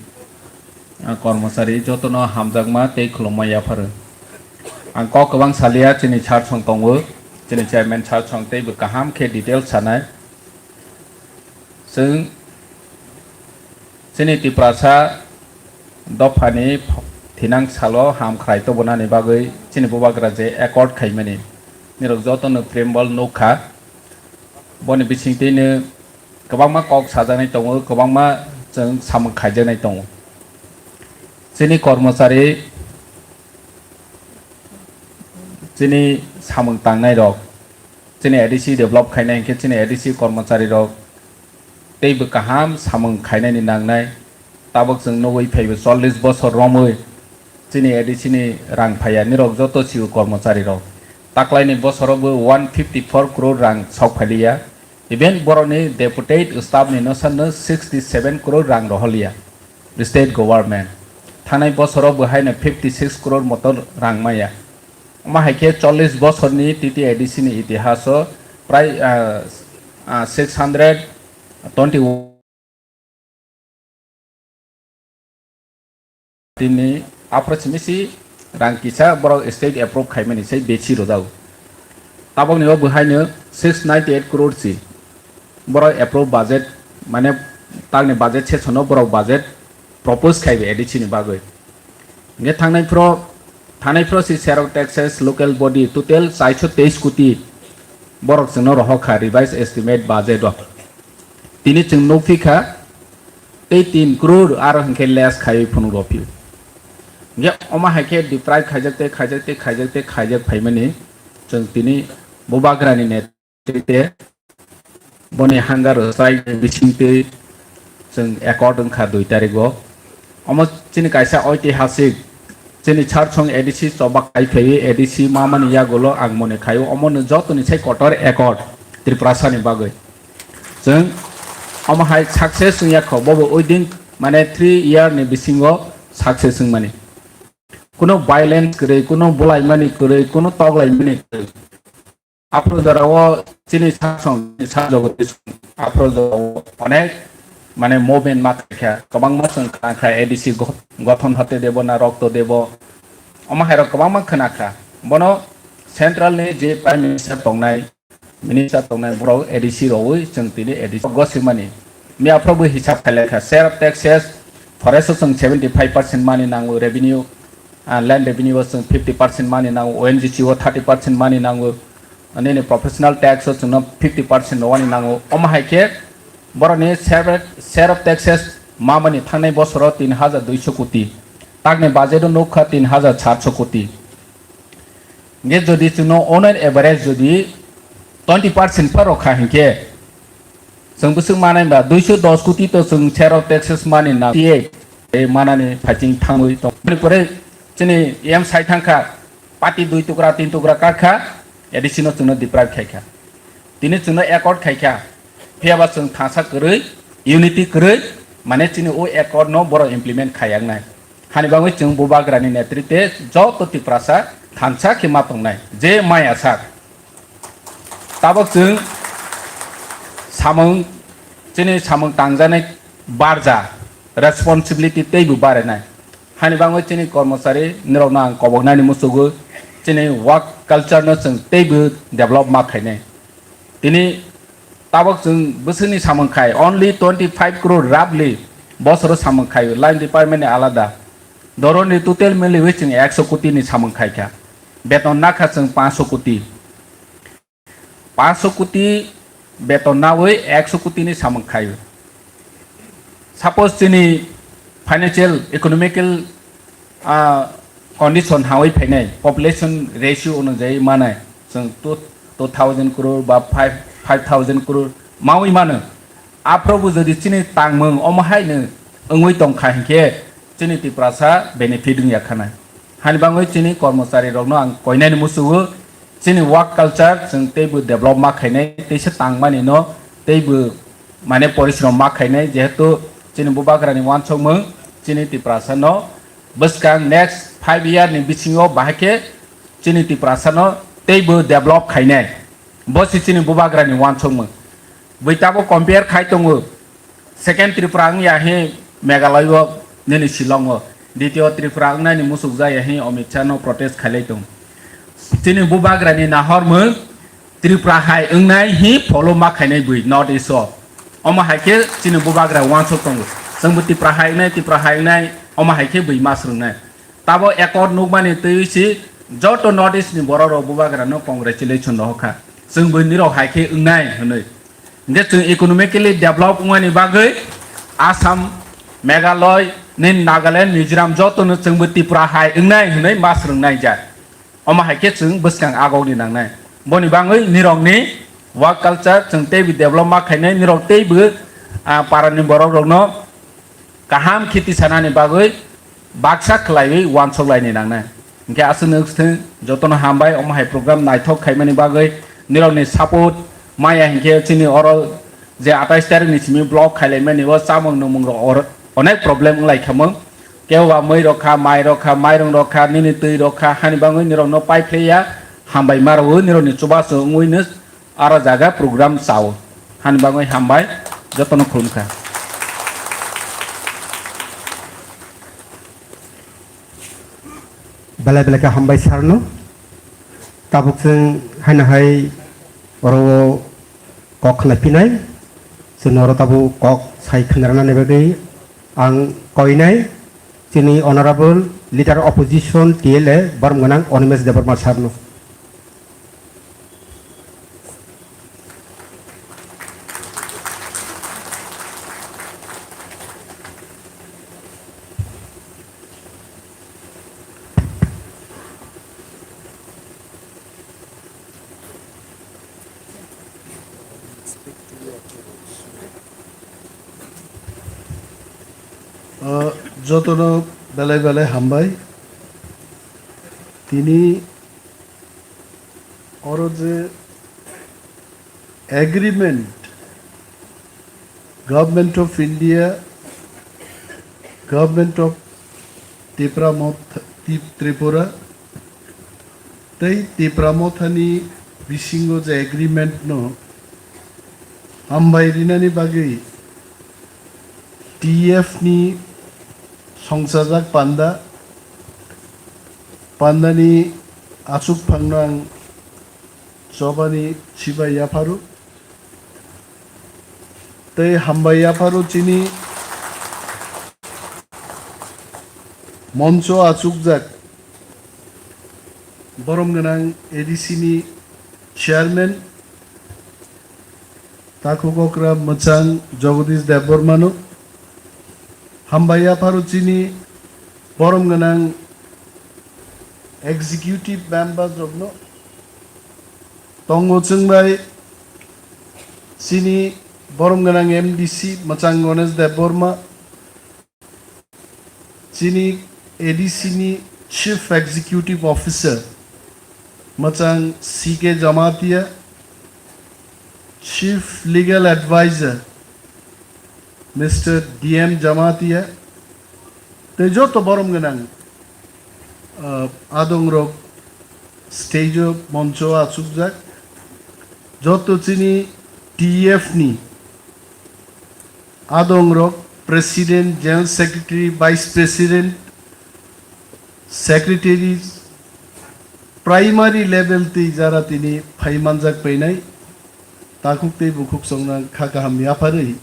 eh, kormochari jotono hamjakma tei khulumma yapharwi. Ang kok kwbang salia, chini sir song tongo, chini chairman sir song tei bo kaham khe details sanai. Chwng chini Tiprasa dophani ph-, thinang salo ham khwlai tubunani bagwi chini bubagra je accord khaimani, nirok jotono preamble nukha. Boni bisingtwino kwbangma kok sajaknai tongo, kwbangma chwng samung khaijaknai tongo. Chini kormochari, chini samung tangnairok, chini A D C develop khainai hinkhe chini A D C kormocharirok teibo kaham samung khainani nangnai. Tabuk chwng nugwi phaibo chollish bosor romwi chini A D C ni rang phaiya, nirok joto sio kormochari rok. Taklaini bosoro bo one fifty four crore rang sok phailiya. Even borokni deputed staff ni no sanno sixty seven crore rang roholiya state government. Thanai bosoro bo haino fifty six crore moto rang maya. Omo hai khe chollish bosorni T T A D C ni itihaso prai, ah, ah, six hundred twenty tini aphro simi si rang kisa borok state approve khaimani sai besi rojak. Tabokni o bwhaino six ninety eight crore si borok approve budget, mane tangni budget session o borok budget propose khaibai A D C ni bagwi. Hingke thangnai phro, thangnai phro si share of taxes, local body total chairso teis koti borok chwngno rohor kha revised estimate budget o. Tini chwng nukphi kha tei tin crore aro hingke less khaiwi phunuk rw phio. Hingke omo hai khe deprive khaijak tei khaijak tei khaijak tei khaijak phaimani chwng tini bubagrani net tei boni hanga rwchai bisingtwi chwng accord wngkha dui tarigo. Omo chini kaisa oitihasik, chini sir song A D C choba kai phaiwi A D C mamani yagulo ang mone khaio, omono jotoni sai kotor accord Tiprasani bagwi. Chwng omo hai success wngya kho, bobo within mane three year ni bisingo success wngmani. Kuno violence kwrwi, kuno bulaimani kwrwi, kuno toklaimani kwrwi. Aphro jorao chini sasong, chini sajagoti song, aphro jorao onek mane movement ma khaikha, kwbangma chwng khna kha A D C go-, gothon hote debo na rokto debo, omo hairok kwbangma khna kha. Bono central ni je prime minister tongnai, minister tongnai borok A D C rogwi chwng tini A D C gosimani. Miya phrobo hisab khailai kha, share of taxes, forest o chwng seventy five percent mani nango revenue, ah, land revenue o chwng fifty percent mani nango, O N G C o thirty percent mani nango, nini professional tax o chwngno fifty percent rwani nango. Omo hai khe borokni share, share of taxes mamani thangnai bosoro tin hajar duiso koti, takni budget o nukha tin hajar charso koti. Hingke jodi chwngno on an average jodi twenty percent pha rokha hinkhe, chwng bwswk manai ba duiso dos koti to chwng share of taxes mani na T A tei manani phaiching thangwi tong. Bini pore chini M sai thangkha, party dui tukra, tin tukra karkha, A D C no chwngno deprive khaikha. Tini chwngno accord khaikha, phiyaba chwng thansa kwrwi, unity kwrwi, mane chini o accord no borok implement khaiyak nai. Hani bagwi chwng bubagrani netrite joto Tiprasa thansa khe ma tongnai, je maya sak. Tabok chwng samung, chini samung tangjaknai barja, responsibility teibo barinai. Hani bagwi chini kormochari nirokno ang koboknani muchugwi chini work culture no chwng teibo develop ma khainai. Tini tabok chwng bwswkni samung khai only twenty five crore roughly bosoro samung khai line department ni alada. Doroni total miliwi chwng ekso koti ni samung khai kha. beton nakha chwng panch koti. Panch koti beton nawi ekso koti ni samung khaio. Suppose chini financial, economical, ah, condition hawi phainai, population ratio onujai manai, chwng two, two thousand crore ba five, five thousand crore mawi mano. Aphrobo jodi chini tangmung omo haino wngwi tongkha hinkhe chini Tiprasa benefit wngya khanai. Hani bangwi chini kormochari rokno ang koinani musugo, chini work culture chwng teibo develop ma khainai, teisa tangmani no teibo mane porishrom ma khainai, jehetu chini bubagrani wansokmung chini Tiprasa no bwskang next five year ni bisingo bahai khe chini Tiprasa no teibo develop khainai. Bo se chini bubagrani wansokmung. Bui tabo compare khai tongo. Second Tripura wngya hi Meghalaya o, nini Shillong o. Ditio Tripura wngnani musukjak ya hi Amit Shah no protest khailai tong. Chini bubagrani nahormung Tripura hai wngnai hi follow ma khainai bui North East o. Omo hai khe chini bubagra wansok tongo. Chwngbo Tripura hai wngnai, Tripura hai wngnai, omo hai khe bui ma swrwngnai. Tabo accord nukmani twiwi si joto North East ni borok rok bubagra no congratulation rohor kha. Chwng bui nirok hai khe wngnai hwnwi. Hingke chwng economically develop wngmani bagwi Assam, Meghalaya, nini Nagaland, Mizoram joto no chwngbo Tripura hai wngnai hwnwi ma swrwngnai ja. Omo hai khe chwng bwskang agokni nangnai. Boni bagwi nirokni work culture chwng teibo develop ma khainai, nirok teibo, ah, parani borok rokno kaham khiti sanani bagwi baksa khlaiwi wansok laini nangnai. Hinkhe aswk nwk thung, jotono hambai omo hai program naithok khaimani bagwi, nirokni support maya hinkhe chini oro je atais tarikni simi block khailaimani o chamung nwngmung rok or-, onek problem wnglaikhamung. Kebo ba mui rok kha, mai rok kha, mairung rok kha, nini twi rok kha, hani bagwi nirokno paiphlaiya, hambai ma rwo, nirokni chubachu wngwi no aro jaga program chao. Hani bagwi hambai, jotono khulumkha. Belai belai khe hambai sir no. Tabuk chwng haino hai oro o kok khna pinai. Chwng oro tabuk kok sai khna rwnani bagwi ang koinai chini Honorable Leader Opposition T L A borom gwnang Animesh Debbarma sir no. Ah, jotono belai belai hambai. Tini oro je agreement, Government of India, Government of Tipra Motha, Tip-, Tripura, tei Tipra Mothani bisingo je agreement no hambai rinani bagwi T F ni songchajak panda, pandani achuk phangno ang chobani chibai yapharo. Tei hambai yapharo chini moncho achukjak borom gwnang A D C ni chairman takhuk okra mwchang Jagadish Debbarmano. Hambai yapharo chini borom gwnang executive member rokno. Tongo chwng bai chini borom gwnang M D C mwchang Ganesh Debbarma, chini A D C ni Chief Executive Officer mwchang C K Jamatia, Chief Legal Advisor Mister D M Jamatia, tei joto borom gwnang, ah, adongrok stage o moncho achukjak, joto chini T F ni adongrok, President, General Secretary, Vice President, Secretary, primary level twi jara tini phai manjak painai, takhuk tei bukhuk chongnang kha kaham yapharwi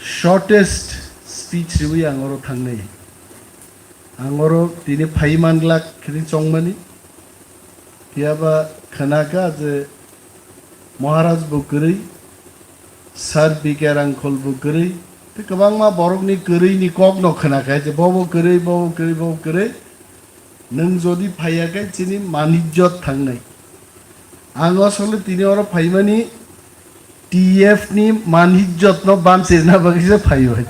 shortest speech riwi ang oro thangnai. Ang oro tini phai manglak khini chongmani. Phiya ba khna kha je Maharaj bo kwrwi, Sir B K Rangkhol bo kwrwi, tei kwbangma borokni kwrwini kokno khna kha je bobo kwrwi, bobo kwrwi, bobo kwrwi. Nwng jodi phaiya khe chini man ijjot thangnai. Ang asole tini oro phaimani T F ni man ijjot no bamsirna bagwi se phaiwi.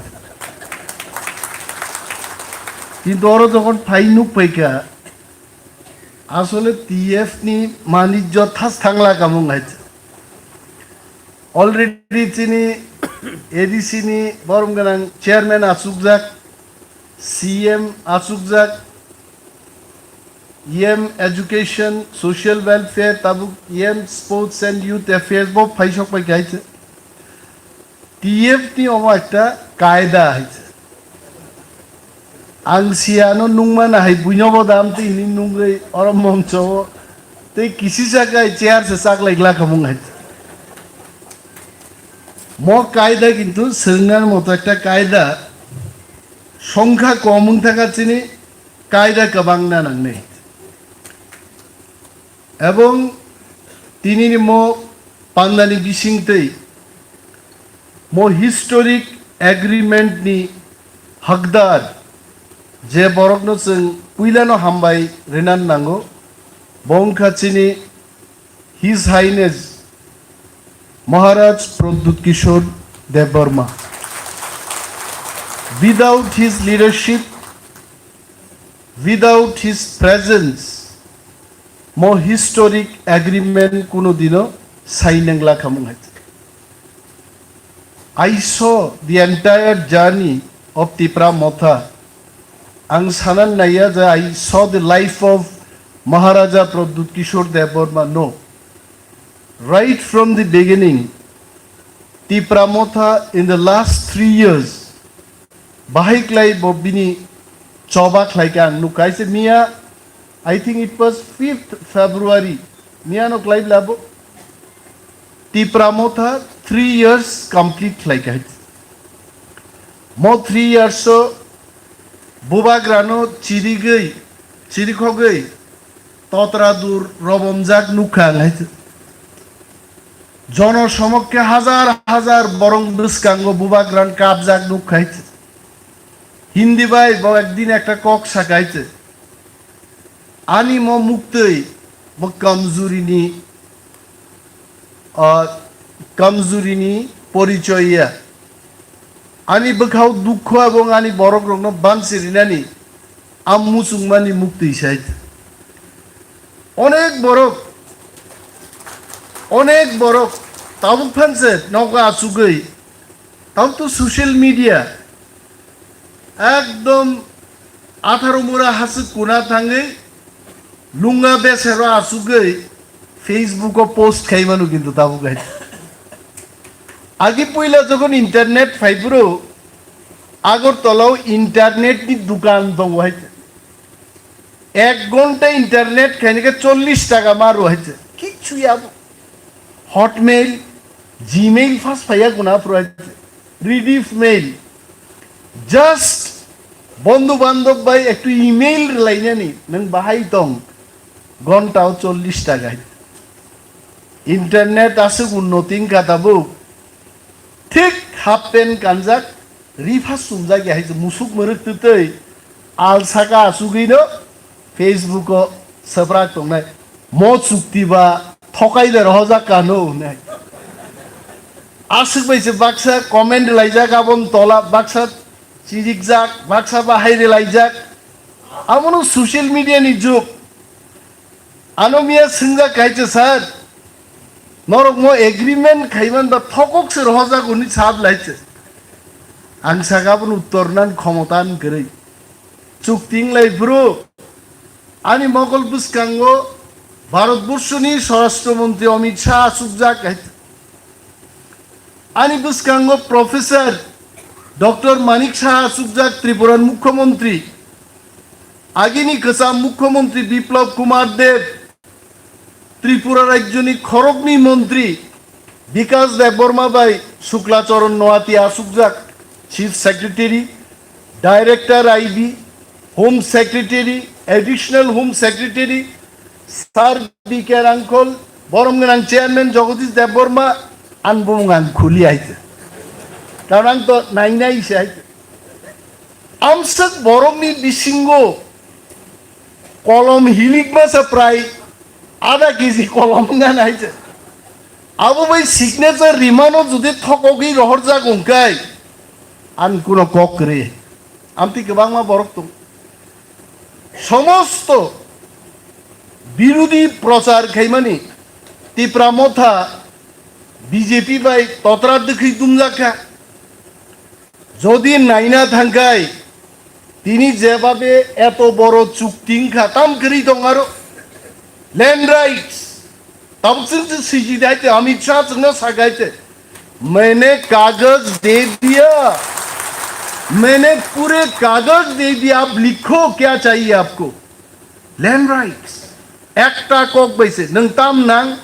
Kintu oro jokhon phai nuk phaikha, asole T F ni man ijjot thas thangla kamung hai. Already chini A D C ni borom gwnang chairman achukjak, C M achukjak, E M Education, Social Welfare, tabuk E M Sports and Youth Affairs bo phaisok pai kaicha. T F ni omo ekta kaida haisa. Ang siano nungmana hai buino bo dam tini nungwi oro moncho o tei kisisa kai chair se chaklai glakamung hai. Mo kaida kintu swrwngna moto ekta kaida songkha kom wng thaka chini kaida kwbangna nangnai. Ebong tinini mo pandani bisingtwi mo historic agreement ni hakdar je borokno chwng puilano hambai rwna nango, bo wngkha chini His Highness Maharaj Pradyut Kishore Debbarma. Without his leadership, without his presence, mo historic agreement kuno dino sign nangla khamung hai. I saw the entire journey of Tipra Motha. Ang sanan naiya je I saw the life of Maharaja Pradyut Kishore Debbarma. No. Right from the beginning, Tipra Motha in the last three years, bahai klai bo bini choba khlai kha ang nukha. Kaisa miya, I think it was fifth February, miya no klai bla bo Tipra Motha three years complete khlai kha. Mo three years o bubagrano chirigwi, chirikhogwi, totradur robomjak nukha ang hai. Jono somokke hajar hajar borong bwskango bubagran kapjak nukha hai. Hindi bai bo ekdin ekta kok sakaite. Ani mo muktwi bo kamjurini, ah, kamjurini porichoy ya. Ani bwkhao dukho ebong ani borok rokno bansi rinani am muchungmani muktwi sai. Onek borok, onek borok tabuk phanse nogo achugwi, tabuk to social media ekdom atharo mura hasuk kuna thangwi lunga besero achugwi Facebook o post khaimanu kintu tabuk hai. Agi puila jokhon internet phaiphuru Agartala o internet ni dukan tongo hai. Ek ghonta internet khainike chollish taka ma rw hai. Kichu ya bo. Hotmail, Gmail first phaiya kuna phuru hai. Rediff mail. Just bondhu bandhob bai ektu email rwlainani nwng bahai tong. Ghonta o chollish taka hai. Internet aswk unnoti wngkha tabuk. Thik half pant kanjak, ri phas chumjak ya hai se musuk mwrwk twtwi al saka achugwino Facebook o swprak tongnai. Mo chukti ba thokai de rohojak kano hwnwi. Aswk bai se baksa comment laijak aboni tola, baksa chirikjak, baksa bahai rwlaijak. Abono social media ni jug. Ano miya swngjak kaisa sir, norok mo agreement khaiman ba thokok se rohojak hwnwi sab lai se. Ang saka abono uttor nan khomota ni kwrwi. Chukti wng lai phuru ani mokol bwskango Bharat Borshoni Swarashtra Montri Amit Shah achukjak hai. Ani bwskango Professor Doctor Manik Saha achukjak Tripura ni Mukhyamantri, agini kwcham Mukhyamantri Biplab Kumar Deb, Tripura rajyoni khoroknwi montri Bikas Debbarma bai Shukla Charan Noatia achukjak Chief Secretary, Director I B, Home Secretary, Additional Home Secretary, Sir B K Rangkhol, borom gwnang chairman Jagadish Debbarma, an bumung ang khuli aite. Karon ang to nai nai se aite. Amswk borokni bisingo kolom hilikma sa prai adha kg kolom wngna nai se. Abo bai signature rimano jodi thokogwi rohorjak wngkai, an kuno kok kwrwi. Amtwi kwbangma borok tong. Somosto birudi prochar khaimani Tipra Motha B J P bai totra dwkhwi dumjakha. Jodi naina thangkai, tini jebabe eto boro chukti wngkha, tam kwrwi tong aro land rights. Tabuk chwng chwng siji dai te Amit Shah chwngno sagai te, "मैंने कागज दे दिया, मैंने पूरे कागज दे दिया, आप लिखो क्या चाहिए आपको?" Land rights. Ekta kok bai se, nwng tam nang?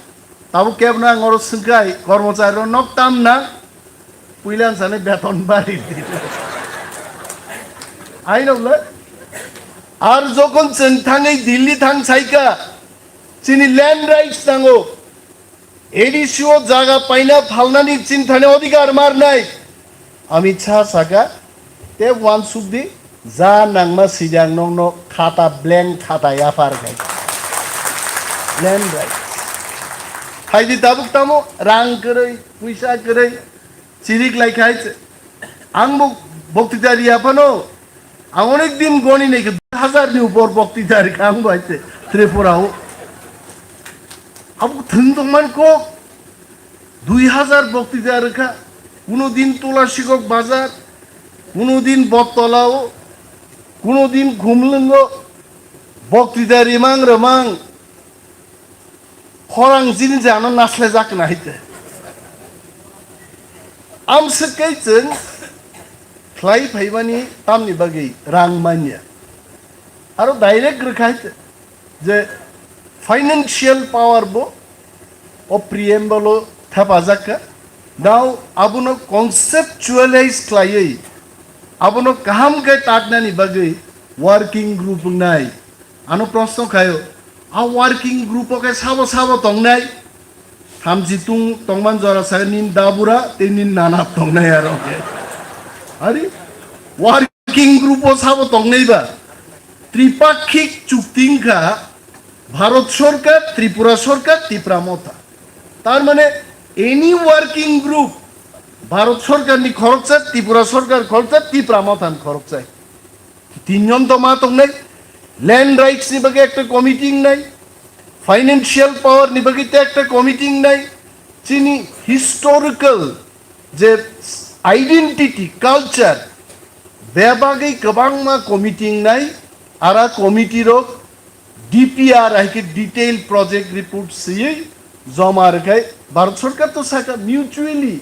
Tabuk kebno ang oro swngkhai, kormochari rok nok tam nang? Puila ang sani beton bari di. Ai nokle? Ar jokon chwng thangwi Delhi thang saika, chini land rights nango. A D C o jaga paina phalnani chinthani odhikar marnai. Amit Shah saka, te uansuk di, ja nangma sijak nokno khata blank khata yaphar khai. Land rights. Phaidi tabuk tamo rang kwrwi, puisa kwrwi, chirik lai khai. Ang bo boktita riya phano, ang onek din goni naikhe dui hazar ni upor boktita rikha ang bo aite Tripura o. Abo thwng tongman kok, dui hazar boktita rikha, kuno din Tulasikok bazar, kuno din Bottola o, kuno din Khumlwng o, boktita rimang rwmang. Khorang jini je ano naslejak na hite. Amswk kai chwng khlai phaimani tamni bagwi rang manya. Aro direct rwkha hite je financial power bo o preamble o thepajak kha. Now abono conceptualize khlaiwi abono kaham khe tatnani bagwi working group wngnai. Ano proshno khaio, a working group o khe sabo sabo tongnai? Thamchi tung tongman jora sa nin dabura tei nin nana tongnai aro khe. Ari working group o sabo tongnai ba? Tripakhik chukti wngkha Bharat Sorkar, Tripura Sorkar, Tipra Motha. Tar mane any working group Bharat Sorkar ni khoroksa, Tripura Sorkar khoroksa, Tipra Motha ni khoroksa. Tinjon to ma tongnai, land rights ni bagwi ekta committee wngnai, financial power ni bagwi te ekta committee wngnai, chini historical je identity, culture, bebagwi kwbangma committee wngnai, ara committee rok D P R hai khe detail project report swiwi joma rwkhai Bharat Sorkar to saka mutually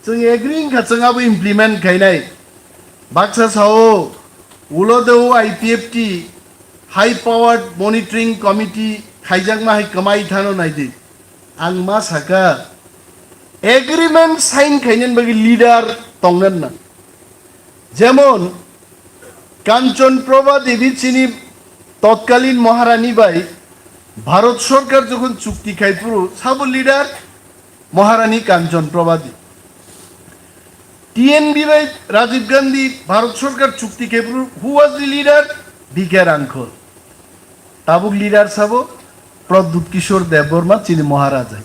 chwng agree wngkha chwng abo implement khainai. Baksa sao, ulo de o I P F T high powered monitoring committee khaijakma hai kwmai thano naidi. Ang ma saka, agreement sign khainani bagwi leader tongna nang. Jemon Kanchon Prabha Devi chini totkalin Maharani bai Bharat Sorkar jokhon chukti khai phuru sabo leader Maharani Kanchon Prabha Devi. T N B bai Rajiv Gandhi Bharat Sorkar chukti khai phuru, who was the leader? B K Rangkhol. Tabuk leader sabo Pradyut Kishore Debbarma chini Maharaj hai.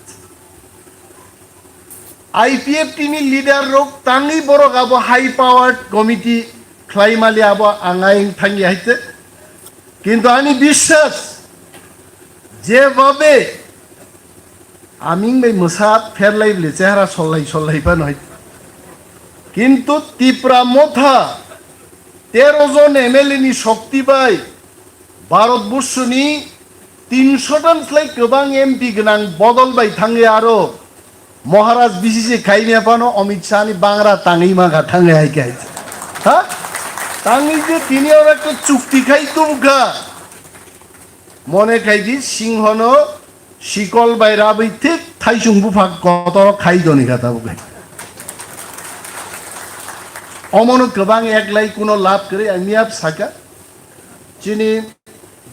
I P F T ni leader rok tangwi borok abo high powered committee khlai mali abo ang ayang thangya hai te. Kintu ani biswas je babe aming bai mwsa pherlai bile chehara sollai sollai phano hai. Kintu Tipra Motha tero jon M L A ni shokti bai Bharat Borshoni tinsho tan slai kwbang M P gwnang bodol bai thangwi aro Maharaj B C C khaimya phano Amit Shah ni bangra tangwi mankha thangwi hai khe hai. Ha? Tangwi je tini oro ekta chukti khai tubukha. Mone khai di Singhono sikol bai rabwi thik thaisung buphang kotor khai doni kha tabuk hai. Omono kwbang eklai kuno lab kwrwi ang miyap saka. Chini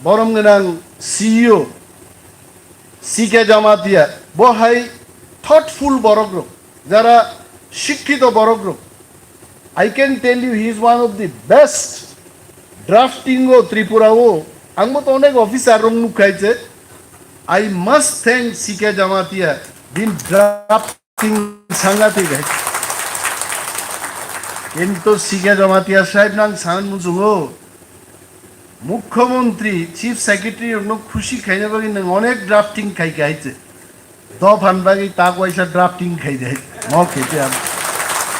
borom gwnang C E O C K Jamatia, bo hai thoughtful borok rok, jara shikkhito borok rok. I can tell you, he is one of the best drafting o Tripura o. Ang bo to onek officer rok nukha je. I must thank C K Jamatia, bini drafting sangatik hai. Kintu C K Jamatia sahib nang san muchungo. Mukhyamantri, Chief Secretary rokno khushi khaina bagwi nwng onek drafting khai khai se. Dophan bagwi tak waisa drafting khai de. Mo khe te abo.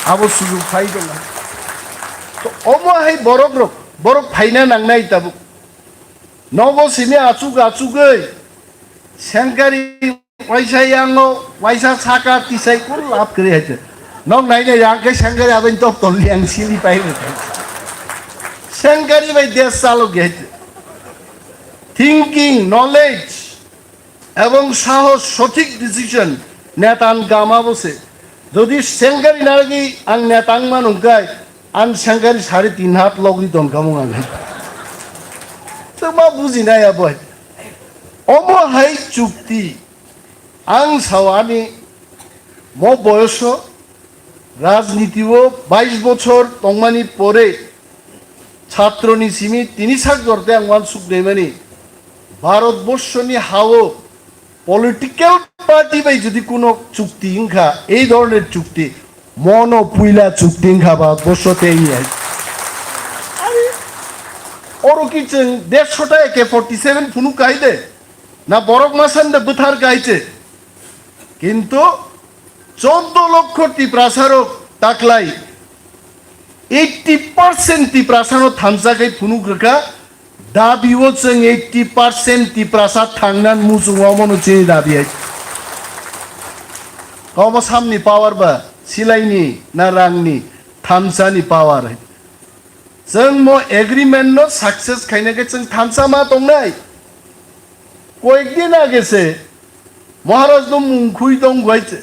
Abo sujug phai dong. To omo hai borok rok, borok phaina nangnai tabuk. Nogo simi achuk achugwi sengkari waisa yango, waisa saka tisai kul lap kri hai se. Nok nai nai yang ke sengkari abin tok tol yang sili pai re. Sengkari bai des salo ge hai se. Thinking, knowledge, ebong sahos, sothik decision, netan gama bose. Jodi sengkari naragi ang netang manungkai, ang sengkari sare tin hat logri don kamung ang. Tama buji nai abo hai. Omo hai chukti. Ang sao ani mo boyoso rajniti o bais bochor tongmani pore chhatroni simi tini sak jorte ang uansuk naimani Bharat borshoni hao political party bai jodi kuno chukti wngkha, ei dhoroner chukti, mono puila chukti wngkha Bharat borsho tei India. Are, oro ki chwng dersho ta A K forty seven phunuk kai de, na borok masanda bwthar kai che. Kintu choddo lokho Tiprasarok taklai eighty percent Tiprasano thansa khai phunuk rwkha, dabi o chwng eighty percent Tiprasa thangnan muchung omono chini dabi hai. Kobo samni power ba silaini na rangni thansani power hai. Chwng mo agreement no success khaina khe chwng thansa ma tongnai. Koyekdin age se Maharaj no mungkhui tong bai se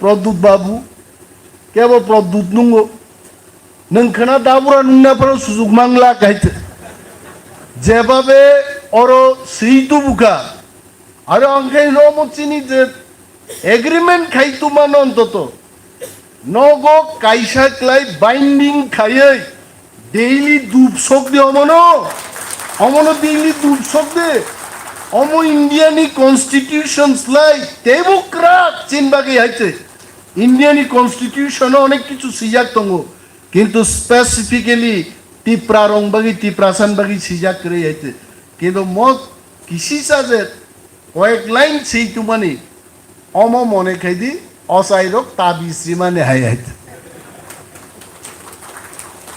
Pradyut Babu, kebo Pradyut nungo. Nwng khna dabura nungna phano sujuk mangla kai se. Jebabe oro swi tubukha. Aro ang khe hino omo chini je agreement khai tuma non toto. Nogo kaisa klai binding khaiwi daily dup sok de omono. Omono daily dup sok de. Omo India ni constitution slai tebo krak chin bagwi hai se. India ni constitution o onek kichu swijak tongo. Kintu specifically Tipra rong bagwi, Tiprasan bagwi swijak kwrwi hai se. Kintu mo kisisa je koyek line swi tumani, omo mone khai di, ochairok tabis rimani hai hai.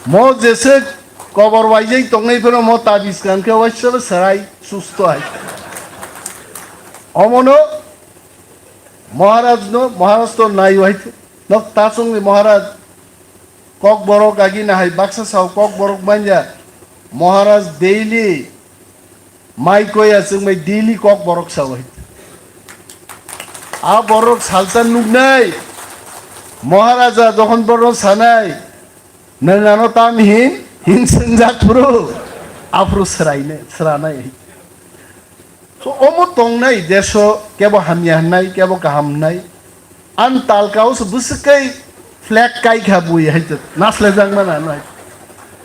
Mo jese kobor waijai tongnai phano mo tabis kan khe waisa serai susto hai. Omono Maharaj no, Maharaj to nai hai. Nok tasong ni Maharaj Kokborok agi na hai baksa sao Kokborok manya. Maharaj daily mai koya chwng bai daily Kokborok sao hai. A borok salsa nuknai. Maharaja jokhon borok sanai, "Nwng ano tam hin?" hin swngjak phuru. Aphuru swrainai, swranai. So, omo tongnai deso kebo hamya hwnai, kebo kaham hwnai. An talka o se bwswk kai flag kai kha bui hai te, naslejak mana no hai.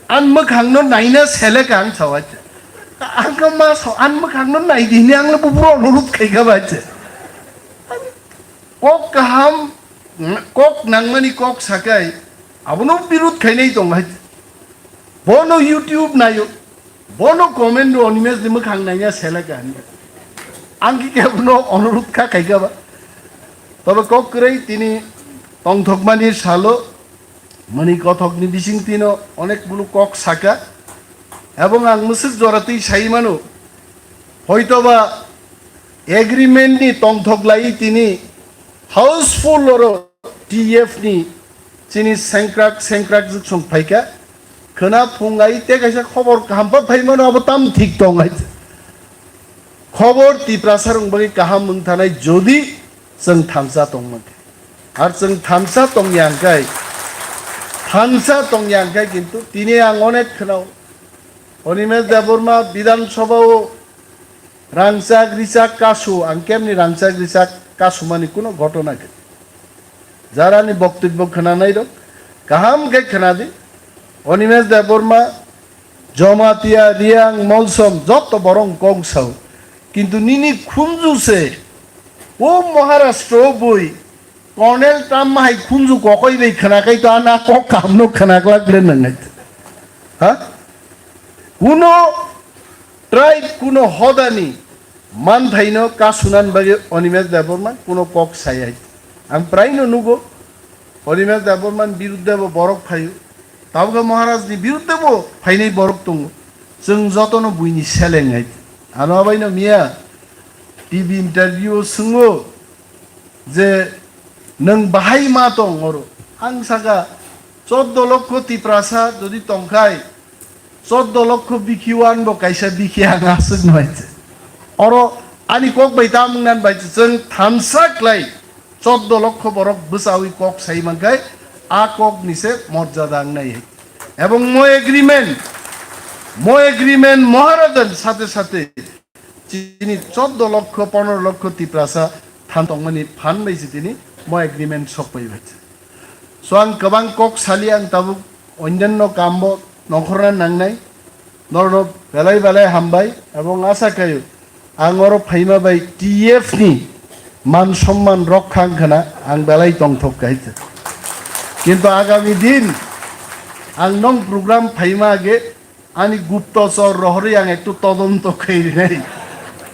An mwkhang no naina sele ka ang sao hai te. Ang ka ma sao, an mwkhang no nai di hini ang le buburo onurut khai kha bai te. Kok kaham, kok nangmani kok sakai, abono birut khainai tong hai. Bono YouTube nayo, bono comment o Animesh ni mwkhang naiya seleka hinwi. Ang ki kebono onurut kha khaika ba. Tobe kok kwrwi tini tongthokmani salo, mani kothokni bising tino onek bulu kok saka. Ebong ang mwswk jora twi sai mano. Hoitoba agreement ni tongthok lai tini houseful oro T F ni chini sengkrak sengkrak jwk song phaika. Khwna phung ai te kaisa khobor kaham pa phai mano, abo tam thik tong hai. Khobor Tiprasa rong bagwi kaham wng thanai jodi chwng thansa tong man khe. Ar chwng thansa tong yang kai, thansa tong yang kai kintu tini ang onek khwnao. Animesh Debbarma Bidhan Sabha o Rangchak richak kasu, ang kemni rangchak richak kasumani kuno ghotona khe. Jarani boktobbo khwnanai rok kaham khe khwnadi. Animesh Debbarma, Jamatia, Riang, Molsom, joto borok kok sao. Kintu nini khunju se o Maharashtra o bui Colonel Trump hai khunju kokoi bai khwnakai to ana kok kaham no khwnaklak le nangai. Ha? Kuno tribe, kuno hodani manthaino kasunan bagwi Animesh Debbarma kuno kok sayai. Ang praino nugo, Animesh Debbarmani biruddhe bo borok phaio. Tabukhe Maharajni biruddhe bo phainai borok tongo. Chwng jotono buini seleng hai. Ano abaino miya T V interview o swngo je nwng bahai ma tong oro. Ang saka choddo lokho Tiprasa jodi tongkhai, choddo lokho bikhi wan bo kaisa bikhi ang aswk no hai se. Oro ani kok bai ta mung nan bai se chwng thansa klai. Choddo lokho borok bwchawi kok sai mankhai, a kok ni se morjada ang nai hai. Ebong mo agreement, mo agreement Maharajan sate sate chini choddo lokho, pondro lokho Tiprasa than tongmani phan bai se tini mo agreement sok pai bai. So ang kwbang kok sali ang tabuk onyanno kambo nongkhorna nangnai. Norok belai belai hambai, ebong asa kayo ang oro phaima bai T F ni man somman rok khang khana ang belai tongthok kahai. Kintu agami din ang nong program phaima age ani guptachor rohorwi ang ektu todonto khairi nai.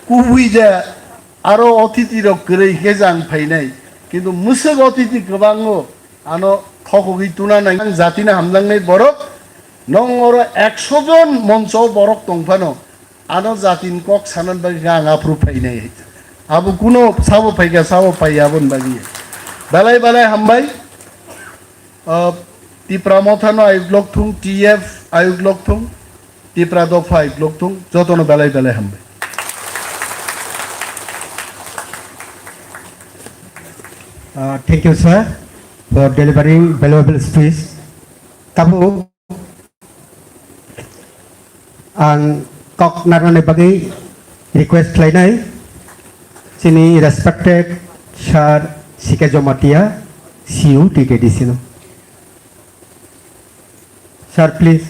Kubui ja aro othiti rok kwrwi khe jang phainai. Kintu mwswk othiti kwbango ano thokogwi tuna nai. Ang jatina hamjaknai borok, nong oro ekso jon moncho borok tong phano ano jatin kok sanan bagwi ang aphuru phainai. Abo kuno sabo phaikha, sabo phai aboni bagwi. Belai belai hambai. Ah, Tipra Motha no ayuk lok thung, T F ayuk lok thung, Tipra Dopha ayuk lok thung, jotono belai belai hambai. Uh, thank you, sir, for delivering valuable speech. Tabuk ang kok narnani bagwi request khlainai chini respected sir C K Jamatia, C U T T D C no. Sir, please.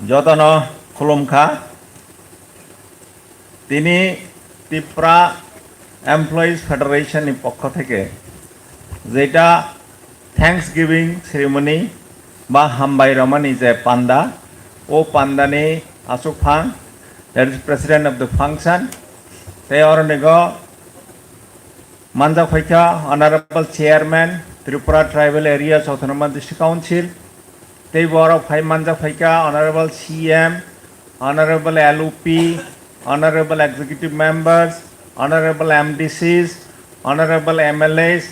Jotono khulumkha. Tini Tipra Employees Federation ni pokho theke jeta Thanksgiving ceremony ba hambai romani je panda, o panda ni asuk phang, that is president of the function, tei oro nigo manjak phaikha Honorable Chairman Tripura Tribal Areas Autonomous District Council, tei borok phai manjak phaikha Honorable C M, Honorable L O P, Honorable Executive Members, Honorable M D Cs, Honorable M L As,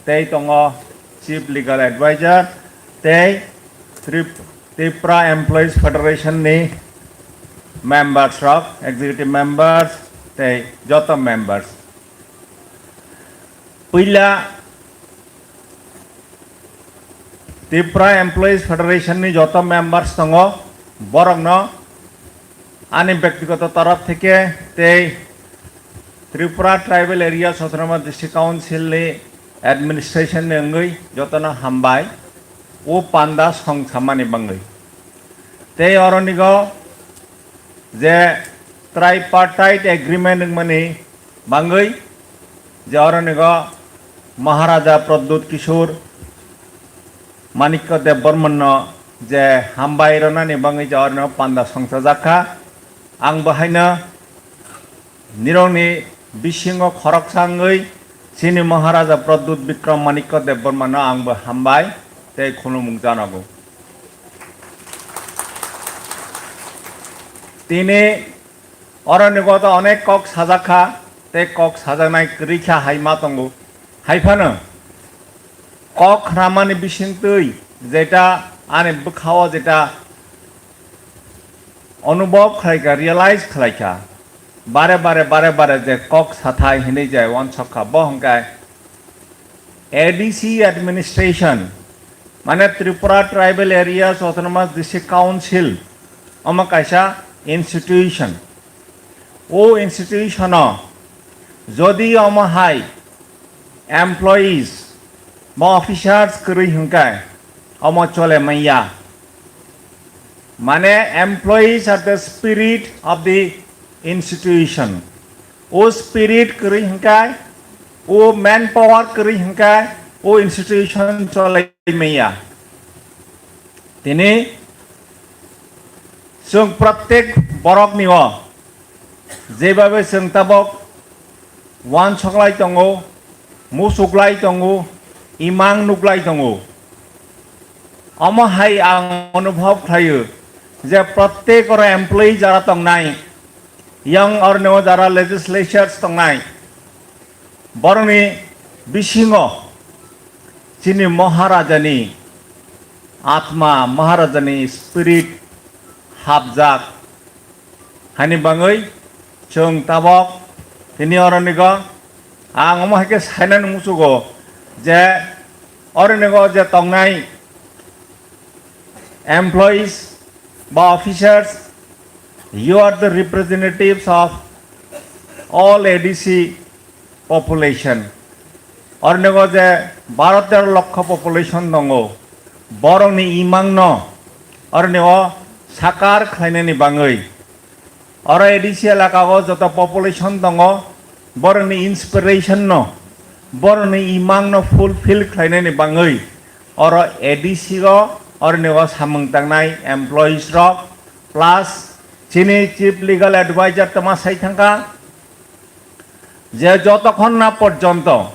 tei tongo Chief Legal Advisor, tei Trip-, Tripura Employees Federation ni members rok, executive members, tei joto members. Puila Tripura Employees Federation ni joto members tongo, borokno ani bektigoto torop theke tei Tripura Tribal Areas Autonomous District Council ni administration ni wngwi jotono hambai o panda song samani bangwi. Tei oronigo je tripartite agreement wngmani bangwi je oronigo Maharaja Pradyut Kishore Manikya Debbarmanno je hambai rwnani bangwi je oronigo panda songchajak kha. Ang bo haino nirokni bisingo khoroksa wngwi chini Maharaja Pradyut Bikram Manikya Debbarmano ang bo hambai tei khulumung janogo. Tini oroni koto onek kok sajak kha, tei kok sajaknai kwrwi kha hai ma tongo. Hai phano kok khramani bisingtwi jeta ani bwkhao jeta onubhob khlai kha, realize khlai kha, bare bare bare bare je kok sathai hinwi je wansokha, bo hwnkhe A D C administration, mane Tripura Tribal Areas Autonomous District Council, omo kaisa institution. O institution o jodi omo hai employees ba officers kwrwi hwnkhe omo chole manya. Mane employees are the spirit of the institution. O spirit kwrwi hwnkhe, o manpower kwrwi hwnkhe, o institution cholai manya. Tini chwng protek borokni o jebabe chwng tabok wansoklai tongo, musuklai tongo, imang nuklai tongo. Omo hai ang onubhob khlaio je protek oro employee jara tongnai, yang orni o jara legislatures tongnai, borokni bisingo chini Maharajani atma, Maharajani spirit hapjak. Hani bangwi chwng tabok tini oronigo ang omo hai khe sainani muchugo je oronigo je tongnai employees ba officers, you are the representatives of all A D C population. Oronigo je baro tero lokho population tongo, borokni imangno oronigo sakar khlainani bangwi. Oro A D C elaka o joto population tongo, borokni inspiration no, borokni imang no fulfill khlainani bangwi oro A D C o oroni o samung tangnai employees rok plus chini chief legal advisor toma sai thangkha je jotokhon na porjonto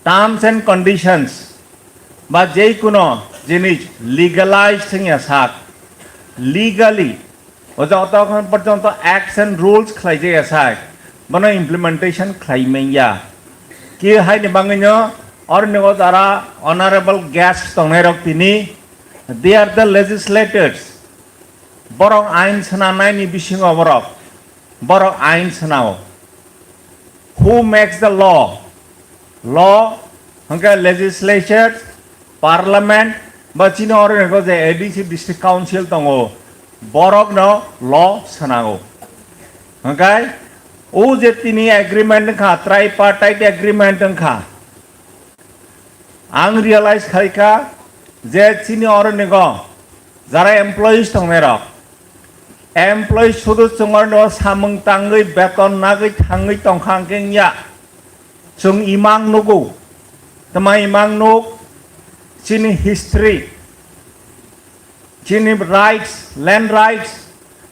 terms and conditions ba jei kuno jinis legalize wngya sak, legally o jotokhon porjonto acts and rules khlaijaya sak, bono implementation khlai manya. Ki haini bangwino oroni o jara honorable guest tongnai rok tini, they are the legislators. Borok ain swnamnaini bisingo borok, borok ain swnao. Who makes the law? Law hwnkhe legislature, parliament, ba chini oro hwnkhe je A D C district council tongo, borokno law swnango. Hwnkhe o je tini agreement wngkha, tripartite agreement wngkha, ang realize khaikha je chini oronigo jara employees tongnairok, employees sudu chwng oronigo samung tangwi beton nagwi thangwi tongkha hwnkhe wngya. Chwng imang nugo, tma imang nuk, chini history, chini rights, land rights,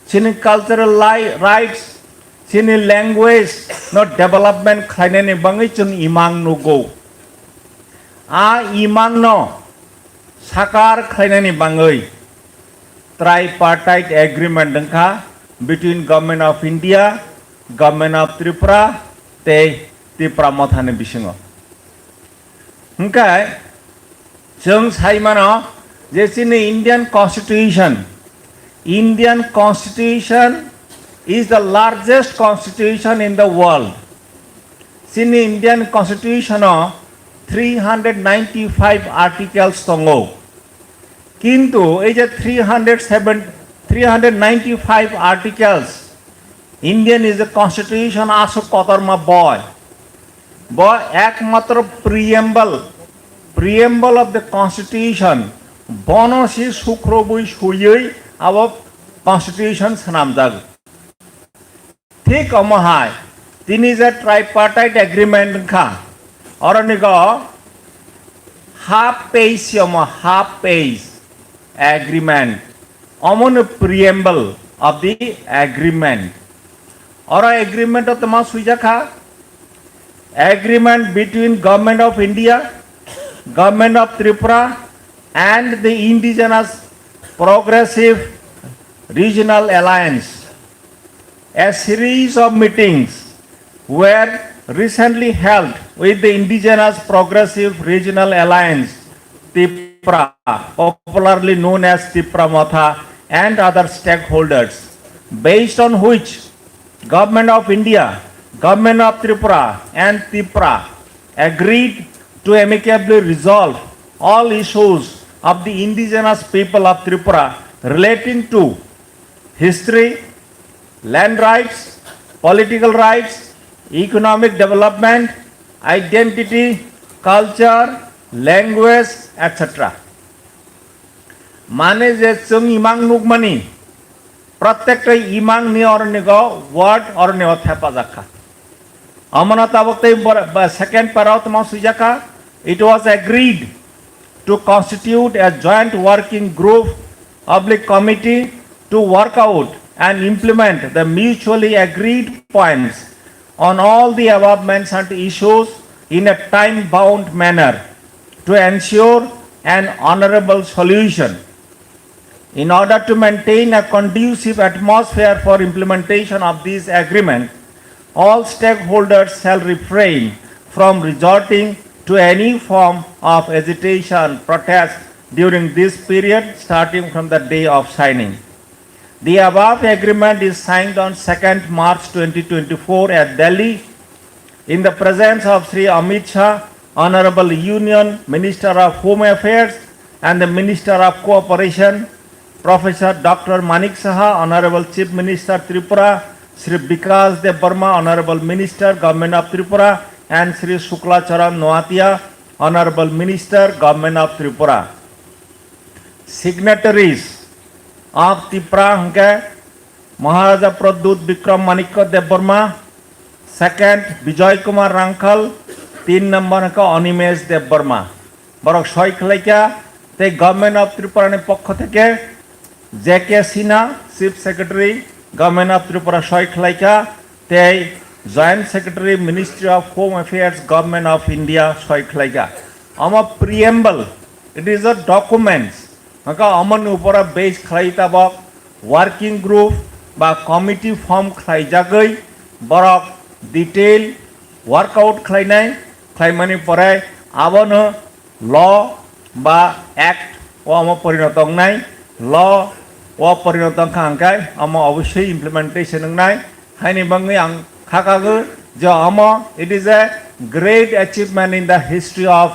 chini cultural li-, rights, chini language no development khlainani bangwi chwng imang nugo. A imang no sakar khlainani bangwi tripartite agreement wngkha between Government of India, Government of Tripura tei Tipra Mothani bisingo. Hwnkhe chwng sai mano je chini Indian Constitution, Indian Constitution is the largest constitution in the world. Chini Indian Constitution o three hundred ninety-five articles tongo. Kintu ei je three hundred seven, three hundred ninety-five articles, Indian is a constitution aswk kotorma boi. Bo ekmatro preamble, preamble of the constitution, bono si sukrobwi suywi abo constitution swnamjago. Thik omo hai, tini je tripartite agreement wngkha, oronigo half page si omo, half page agreement. Omono preamble of the agreement. Oro agreement o toma swijak kha, agreement between Government of India, Government of Tripura and the Indigenous Progressive Regional Alliance. A series of meetings were recently held with the Indigenous Progressive Regional Alliance, Tipra, popularly known as Tipra Motha, and other stakeholders, based on which Government of India, Government of Tripura and Tipra agreed to amicably resolve all issues of the indigenous people of Tripura relating to history, land rights, political rights, economic development, identity, culture, language, et cetera. Mane je chwng imang nukmani, protekta imang ni oronigo word oronigo thepajak kha. Amona tabok tei bor-, ba second para o tamo swijak kha, it was agreed to constitute a joint working group, public committee to work out and implement the mutually agreed points on all the above mentioned issues in a time-bound manner to ensure an honorable solution. In order to maintain a conducive atmosphere for implementation of this agreement, all stakeholders shall refrain from resorting to any form of agitation, protest during this period, starting from the day of signing. The above agreement is signed on second March twenty twenty-four at Delhi in the presence of Shri Amit Shah, Honorable Union Minister of Home Affairs and the Minister of Cooperation, Professor Doctor Manik Saha, Honorable Chief Minister Tripura, Shri Bikash Debbarma, Honorable Minister, Government of Tripura, and Shri Shukla Charan Noatia, Honorable Minister, Government of Tripura. Signatories of Tipra hwnkhe Maharaja Pradyut Bikram Manikya Debbarma, second Bijoy Kumar Rangkhal, tin number hwnkhe Animesh Debbarma. Borok soi khlaikha tei Government of Tripura ni pokho theke J K Sinha, Chief Secretary, Government of Tripura soi khlaikha tei Joint Secretary, Ministry of Home Affairs, Government of India soi khlaikha. Omo preamble, it is a documents. Hwnkhe omoni upora base khlai tabok working group ba committee form khlaijagwi borok detail workout khlainai, khlaimani pore abono law ba act o omo porinoto wngnai, law o porinoto wngkha hwnkhe omo obosoi implementation wngnai, haini bagwi ang khakago je omo it is a great achievement in the history of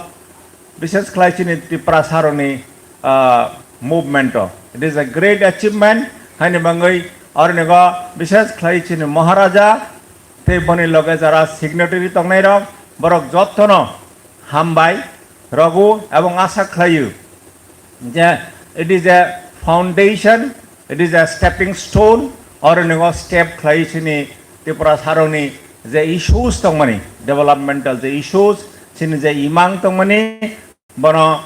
Bishes khlai chini Tiprasaroni, ah, movement o. It is a great achievement. Haini bagwi oronigo bishes khlai chini Maharaja tei boni loge jara signatory tongnairok, borok jottono hambai rogo ebong asa khlaio je it is a foundation, it is a stepping stone, oronigo step khlai chini Tiprasaroni je issues tongmani, developmental je issues, chini je imang tongmani, bono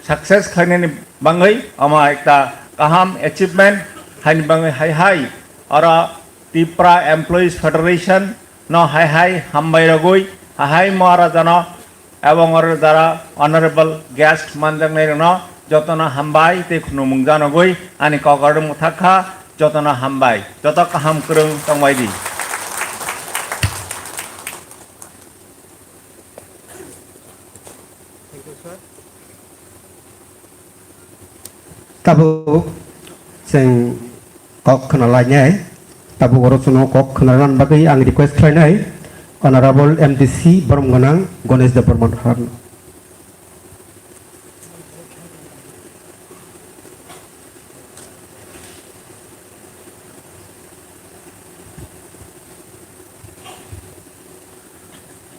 success khlainani bagwi omo ekta kaham achievement, haini bagwi hai hai oro Tipra Employees Federation no hai hai hambai rogwi, hai hai Maharaja no ebong oro jara honorable guest manjaknai rokno jotono hambai tei khulumung janogwi ani kok oro mwthak kha, jotono hambai, joto kaham kwrwng tongbai di. Tabuk chwng kok khna lainai, tabuk oro chwngno kok khna rwna bagwi ang request khlainai, Honorable M D C borom gwnang Ganesh Debbarma sir.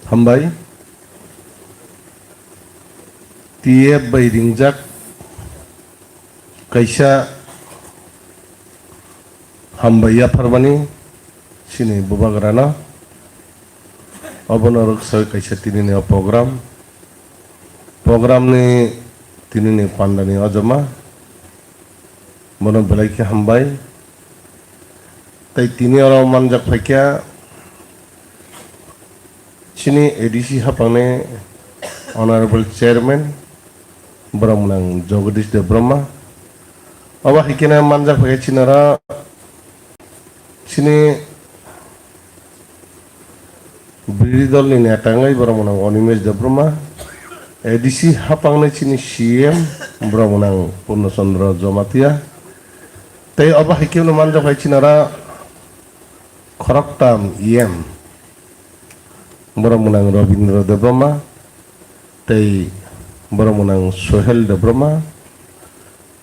Hambai. T F bai ringjak kaisa hambai yapharmani chini bubagrano. Obono rwksa kaisa tinini o program. Program ni tinini pandani ojoma. Bono belai khe hambai. Tei tini oro manjak phaikha chini A D C haphangni Honorable Chairman borok mwnang Jagadish Debbarma. Obo hai kheno manjak phaikha chini oro chini Birodhi dolni neta wngwi borok mwnang Animesh Debbarma, A D C haphangni chini C M borok mwnang Purno Chandra Jamatia. Tei obo hai kheno manjak bai chini oro khoroktam E M, borok mwnang Robindra Debbarma tei borok mwnang Sohel Debbarma,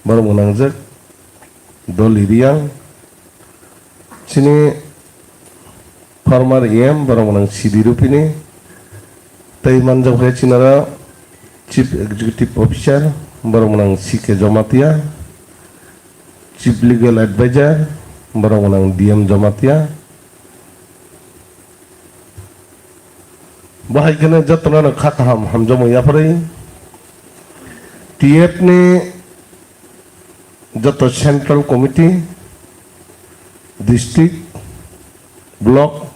borok mwnang jek Doli Riang, chini former E M borok mwnang Sidi Rupini, tei manjak hai chinaro Chief Executive Officer borok mwnang C K Jamatia, Chief Legal Advisor borok mwnang D M Jamatia. Bo hai kheno jotono no kha kaham hamjakmung yapharwi T F ni joto Central Committee, District, Block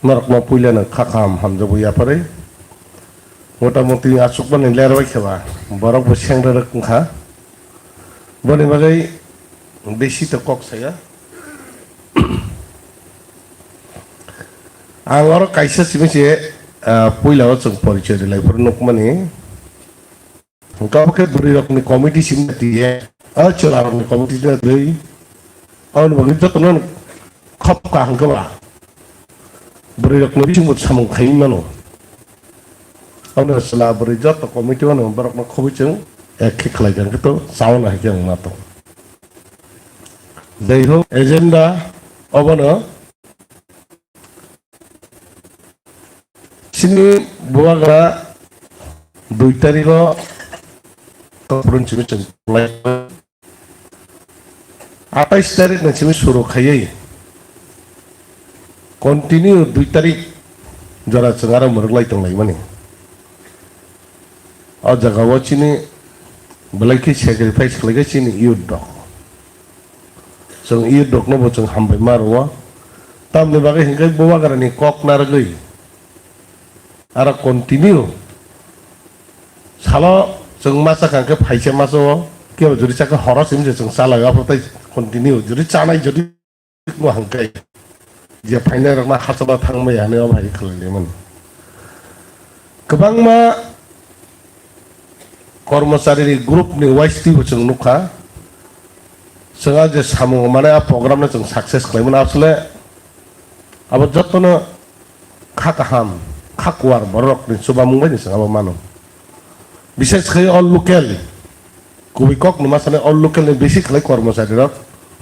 norokno puilano kha kaham hamjakmung yapharwi. Motamuti achukmani lerbai kheba borok bo sengrerok wngkha. Boni bagwi bisi to kok saya. Ang oro kaisa simi se, ah, puila o chwng porichoi rilai phuru nukmani. Hwnkha khe bwrwi rokni committee simi tiye, ah, chwla rokni committee simi twi. Aboni bagwi jotono khop ka hwnkha ba. Bwrwi rokni bisingbo samung khai mano. Aboni chwla bwrwi joto committee wano borokno khobwi chwng ek khe khlai kha hwnkhe to chauna hai khe wngma tong. Jai ho agenda obono chini bubagra dui tarikh o Kaprun chini chwng lai. Atais tarikh ni simi suru khaiwi continue dui tarikh jora chwng aro mwrwk lai tong lai mani. O jaga o chini belai khe sacrifice khlai kha chini youth rok. Chwng youth rok no bo chwng hambai ma rwo. Tamni bagwi hinkhe bubagra ni kok narwgwi aro continue salo chwng masa kha khe phaisa masa o kebo juri chakhe horo simi je chwng chalai o, aphuru tei continue juri chanai juri no hangkai je phainai rok na hachalo thangmai hani o bai khlai limani. Kwbangma kormochari ni group ni wise twi bo chwng nukha. Chwng a je samung mane a program no chwng success khlai mano asle abo jotono kha kaham, kha kuar borok ni chubamung bai ni chwng abo mano. Bises khai o local, kubui kok no ma sanai o local ni bisi khlai kormochari rok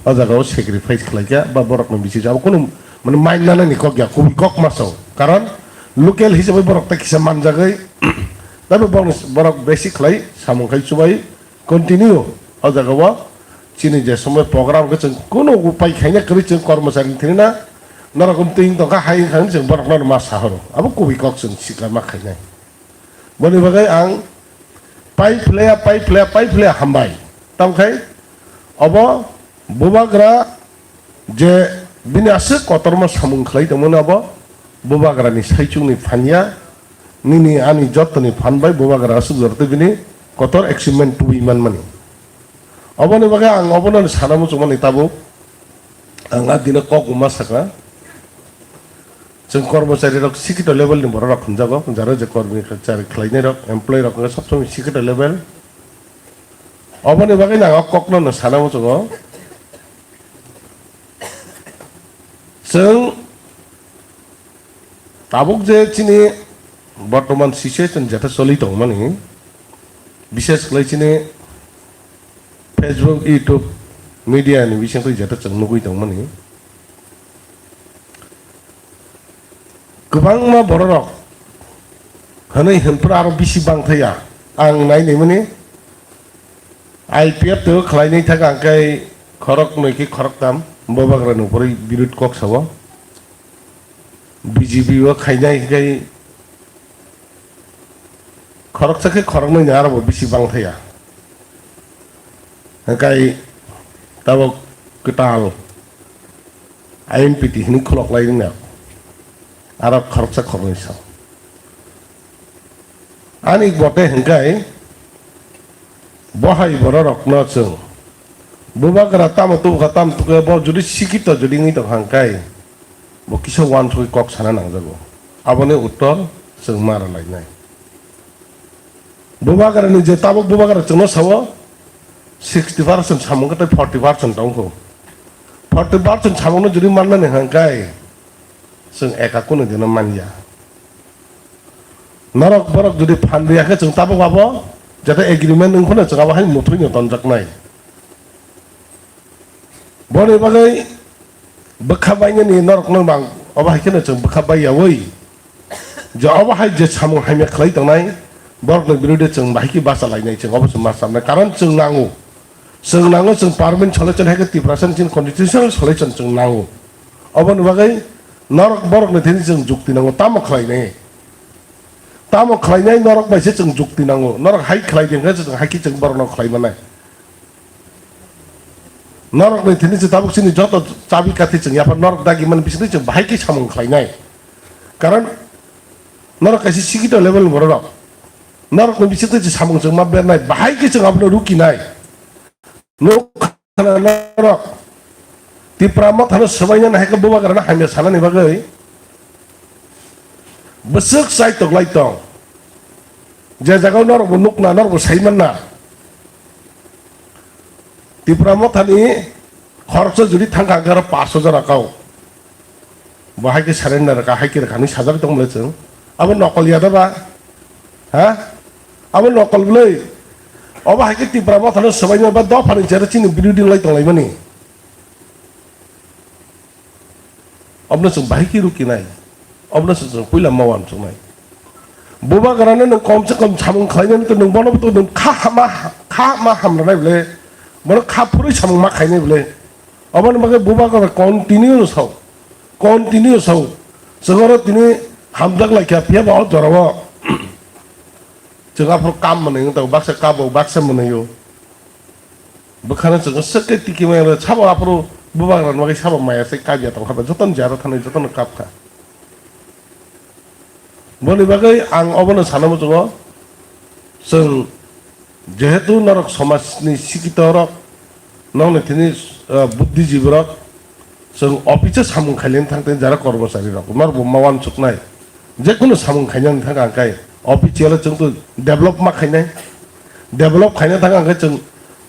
o jaga o sacrifice khlai kha ba borok ni bisi abo kunu mane mind nana ni kok ya kubui kok ma sao. Karon local hisabai borok ta kisa manjagwi tabi borok ni, borok bisi khlai samung khai chubai continue o jaga o chini je somoi program khe chwng kunu upai khaina kwrwi chwng kormochari ni thani na norok um twi tongkha hai wngkha chwng borok no ma sahoro abo kubui kok chwng sikla ma khainai. Boni bagwi ang pai phlaya, pai phlaya, pai phlaya hambai. Tamkhai obo bubagra je bini aswk kotorma samung khlai tongmani abo bubagrani saichungni phanya, nini ani jottoni phan bai bubagra aswk jorotwi bini kotor achievement tubui manmani. Oboni bagwi ang obono sana muchungmani tabuk ang a dino kok wngma sakha. Chwng kormochari rok sikito level ni borok rok hwnjago, jaro je kormochari khlainai rok, employee rok wngkha sob somoi sikito level. Oboni bagwi no ang o kokno no sana muchungo. Chwng tabuk je chini bortoman situation jeta choli tongmani, bishes khlai chini Facebook, YouTube, media ni bisingtwi jeta chwng nugwi tongmani. Kwbangma bororok hwnwi hwnphru aro bisi bangthaya. Ang nainimani I P F to khlainai thak ang khe khorok noi khe khorok tam bubagrani upori birud kok sao. B J P o khainai khe khoroksa khe khoroknwi ni aro bo bisi bangthaya. Hwnkhe tabok kwtal I M P T hinwi khulok lai wngna aro khoroksa khoroknwi sao. Ani bote hwnkhe bo hai bororokno chwng bubagra tamo tubukha tamo tukhe bo jodi sikito jodi wngwi tongkha hwnkhe bo kisa uansugwi kok sana nangjago. Aboni uttor chwng mara lainai. Bubagrani je tabuk bubagra chwngno sao sixty percent samung khe tei forty percent tongkho. Forty percent samungno jodi mannani hwnkhe chwng eka kunu dino manya. Norok borok jodi phan riya khe chwng tabuk abo jata agreement wng phano chwng abo hai muthungno tonjaknai. Boni bagwi bwkha bainani norokno bang obo hai kheno chwng bwkha baiyaui je obo hai je samung hamya khlai tongnai borokni birodhe chwng bahai khe bacha lainai chwng obo chwng ma samnai karon chwng nango. Chwng nango chwng permanent solution hai khe Tiprasani chini constitutional solution chwng nango. Oboni bagwi norok borokni thani chwng jukti nango tamo khlainai. Tamo khlainai norok bai se chwng jukti nango. Norok hai khlai di hwnkhe chwng hai khe chwng borokno khlai manai. Norokni thani se tabuk chini joto chabi kathi chwng yaphar norok dagi mani bisingtwi chwng bahai khe samung khlainai. Karon norok kaisa sikito level ni borok rok. Norokni bisingtwi se samung chwng ma bernai bahai khe chwng abono rukinai. Nuk khna norok Tipra Mothano swbainani hai khe bubagrano hamya sanani bagwi bwswk chai tonglai tong. Je jagao norokbo nukna, norokbo saimanna. Tipra Mothani khoroksa judi thangkha hwnkhe aro pash hajar akao. Bo hai khe surrender rwkha, hai khe rwkha hinwi sajagwi tongmani chwng. Abo nokol ya da ba? Ha? Abo nokol bwlwi. Obo hai khe Tipra Mothano swbainani ba dophani chera chini birodhi lai tonglaimani. Obono chwng bahai khe rukinai. Obono chwng, chwng puila ma uansuknai. Bubagrano nwng kom se kom samung khlainani to nwng bono to nwng kha hama, kha ma hamranai bwle. Bono kha phurwi samung ma khainai bwle. Oboni bagwi bubagra continue no sao. Continue sao. Chwng oro tini hamjak laikha, phiya ba o jorao chwng aphuru kam manwi wng tongo, baksa kabo, baksa manwi o. Bwkhano chwng swk khe tiki maya sabo aphuru bubagrani bagwi sabo maya se kap ya tongkha, jotono jaro thani jotono kap kha. Boni bagwi ang obono sana muchungo, chwng jehetu norok somajni sikito rok, nokni thini, ah, buddhijibi rok, chwng office o samung khailani thang tei jara kormochari rok norokbo ma uansuknai, jekunu samung khainani thang ang kai official o chwng to develop ma khainai, develop khaina thang ang kai chwng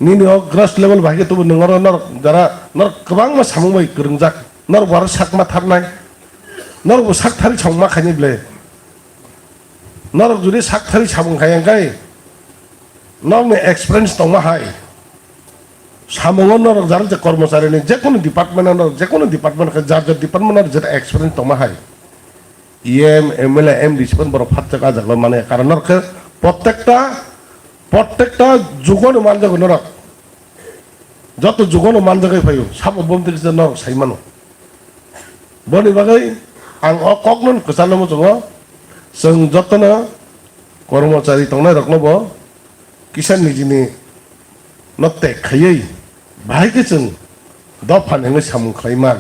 nini o grass level bai khe tubu nwng oro norok jara norok kwbangma samung bai kwrwngjak, norok bo aro sak ma tharnai, norok bo sak thari samung ma khainai bwle. Norok jodi sak thari samung khai ang kai, norokni experience tongma hai. Samungo norok jara je kormochari ni jekunu department o norok jekunu department khe jar jar department o norok jeta experience tongma hai. E M, M L A, M D C phan borok phatjak ajak lo mane karon norok khe protekta, protekta jugo no manjago norok. Joto jugo no manjagwi phaio, sabo bomte kisa norok sai mano. Boni bagwi ang o kokno kwcharno muchungo, chwng jotono kormochari tongnai rokno bo kisa nijini no tek khaiwi bahai khe chwng dophani wngwi samung khlai man.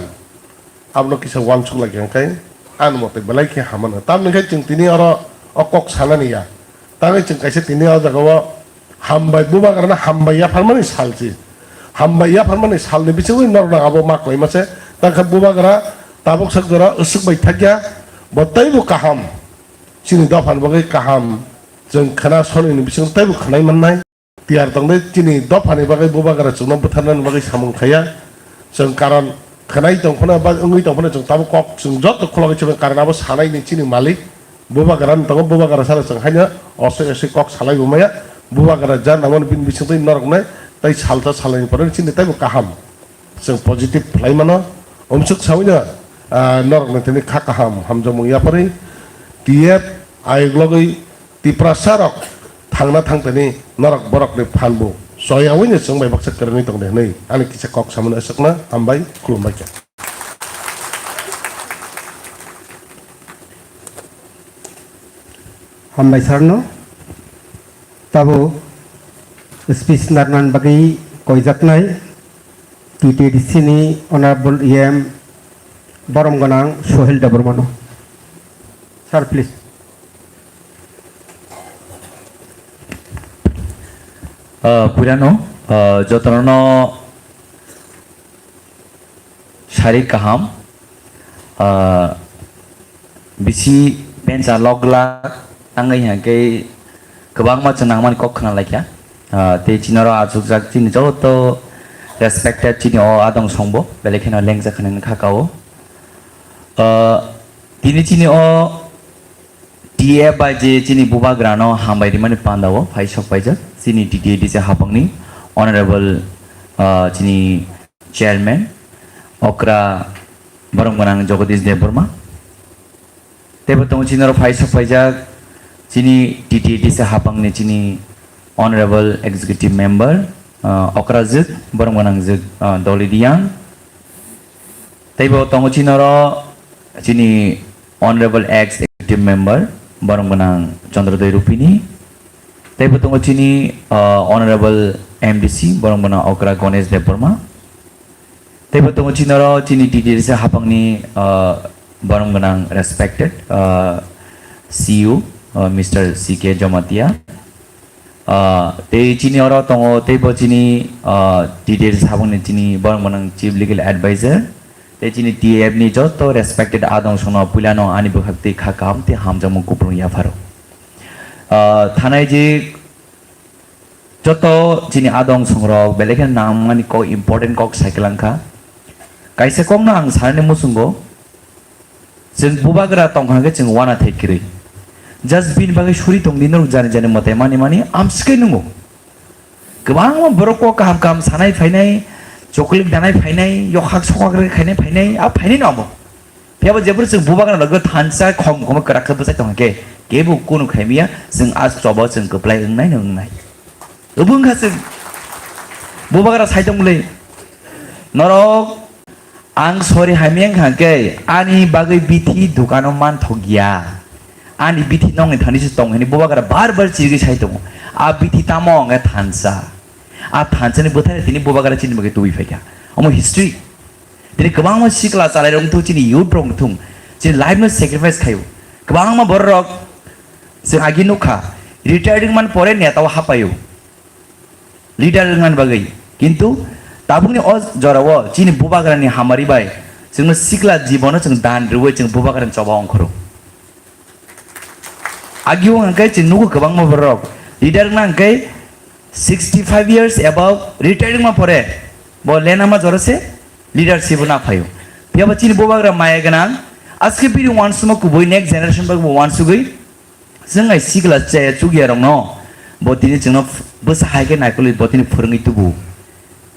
Abono kisa uansuk lai khe hwnkhai ani mote belai khe hamano. Tamni khe chwng tini oro o kok sanani ya. Tangwi chwng kaisa tini o jaga o hambai bubagrano hambai yapharmani salchi. Hambai yapharmani salni bisingtwi norok nang abo ma klaima se. Tangkha bubagra tabuk sak jora aswk bai thakya. Bo teibo kaham. Chini dophani bagwi kaham. Chwng khna sonini bising teibo khnai mannai. Tiyar tongde chini dophani bagwi bubagra chwngno bwtharnani bagwi samung khaiya. Chwng karon khwnai tongphano ba wngwi tongphano chwng tabuk kok chwng joto khulogwi chwng karon abo sanaini chini malik bubagra wng tongo, bubagra sano chwng haino osoi osoi kok salai bo maya. Bubagra ja nangmani bini bisingtwi noroknai tei salsa salaini pore chini teibo kaham chwng positive khlai mano. Umsuk sawino, ah, norokno tini kha kaham hamjakmung yapharwi T F ayuk logwi Tiprasa rok thangna thangtani norok borokni phanbo choyaui no chwng bai baksa kwrwngwi tongdi hwnwi ani kisa kok samani aswkna hambai khulumbai kha. Hambai sarno tabo speech narnan bagwi koijaknai T T D C ni Honorable E M borom gwnang Sohel Debbarmano. Sir, please. Ah, puirano, ah, jotono sari kaham, ah, bisi pensa logla tangwi hwnkhe kwbangma chwng nangmani kok khna laikha. Ah, tei chini oro achukjak chini joto respected chini o adong songbo belai kheno lengjakha nini kha kao. Ah, Tini chini o T F bai je chini bubagrano hambai rimani pandao phai sok paijak chini T T A D C hapangni Honorable, ah, chini Chairman Okra Borom Gwnang Jagadish Debbarma. Teibo tongo chini oro phai sok paijak chini T T A D C hapangni chini Honorable Executive Member, ah, Okrajwk Borom Gwnang Jwk, ah, Dolly Reang. Teibo tongo chini oro chini Honorable Ex Executive Member Borom Gwnang Chandra Doi Rupini. Teibo tongo chini, ah, Honorable M D C Borom Gwnang Okra Ganesh Debbarma. Teibo tongo chini oro chini T T A D C hapangni, ah, Borom Gwnang respected, ah, C E O, ah, Mister C K Jamatia. Ah, tei chini oro tongo teibo chini, ah, T T A D C hapangni chini Borom Gwnang Chief Legal Advisor. Tei chini T F ni joto respected adong songno puilano ani bwkhak tei kha kaham tei hamjakmung kupulung yapharo. Ah, thanai je joto chini adong songrok belai khe nangmani kok, important kok sai kwlangkha. Kaisa kokno ang sanani muchungo, chwng bubagra tongkha khe chwng uanathai kwrwi. Just bini bagwi suri tongdi norok jani jani mwtai mani mani amswkhe nungo. Kwbangma borok kok kaham kaham sanai phainai, chocolate danai phainai, yokhak sokhak rwgwi khainai phainai, a phainai no abo. Phiya bo jephuru chwng bubagra logo thansa khom khom kwrak khe bwsai tongkha khe, kebo kunu khaimiya, chwng a choba chwng kwplai wngnai no wngnai. Obo wngkha chwng bubagra sai tongmwlwi. Norok ang sorry hamya wngkha khe ani bagwi bithi dukano manthokya. Ani bithi nongni thani se tong hini bubagra bar bar chirigwi sai tongo. A bithi tamo wngkha thansa. A thansani bwthai tini bubagra chini bagwi tubui phaikha. Omo history. Tini kwbangma sikla chalairok wngthung, chini youth rok wngthung, chini life no sacrifice khaio. Kwbangma borok rok chwng agi nukha, retired wngmani pore neta o hapaio, leader wngmani bagwi. Kintu tabukni o jorao chini bubagrani hamari bai chwngno sikla jibono chwng dan rwui chwng bubagrani choba ongkhoro. Agio hwnkhe chwng nugo kwbangma borok leader wngna hwnkhe sixty five years above retired wngma pore bo lenama jorose leadership na phaio. Phiya bo chini bubagra maya gwnang, aske bini uansukma kubui next generation bagwi bo uansugwi chwng ai sikla chaya chukya rokno bo tini chwngno bwsa hai khe naikolwi bo tini phwrwngwi tubu.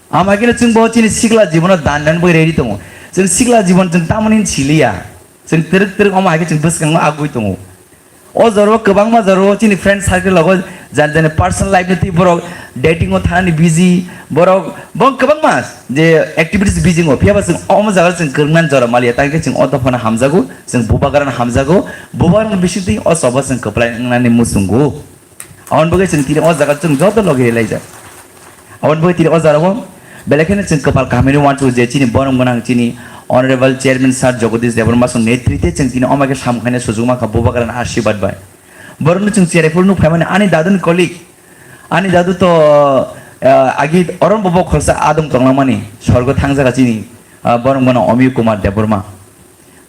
Ama khe chwng bo chini sikla jibono dan dan bagwi ready tongo. Chwng sikla jibon chwng tamoni siliya. Chwng twrwk twrwk omo hai khe chwng bwskango agwi tongo. O jorao kwbangma jorao chini friend circle rogo jani jani personal life ni twi borok dating o thanani busy, borok bo kwbangma je activities busy wngo, phiya ba chwng omo jaga chwng kwrwngmani jora maliya, tang khe chwng o dophano hamjago, chwng bubagrano hamjago, bubagrano bisingtwi o choba chwng kwplai wngnani muchungo. Aboni bagwi chwng tini o jaga chwng joto logi rwlaijak. Aboni bagwi tini o jaga o belai kheno chwng kwpal kaham hinwi uansukgo je chini borom gwnang chini Honorable Chairman Sir Jagadish Debbarma song netrite chwng tini omo khe samung khaina sujuk mankha bubagrani ashirbad bai. Borokno chwng cherai phuru nuk phaimani ani daduni colleague, ani dadu to, ah, agi orom bobo khoroksa adong tonglangmani sorgo thangjaga chini, ah, borom gwnang Omiyo Kumar Debbarma.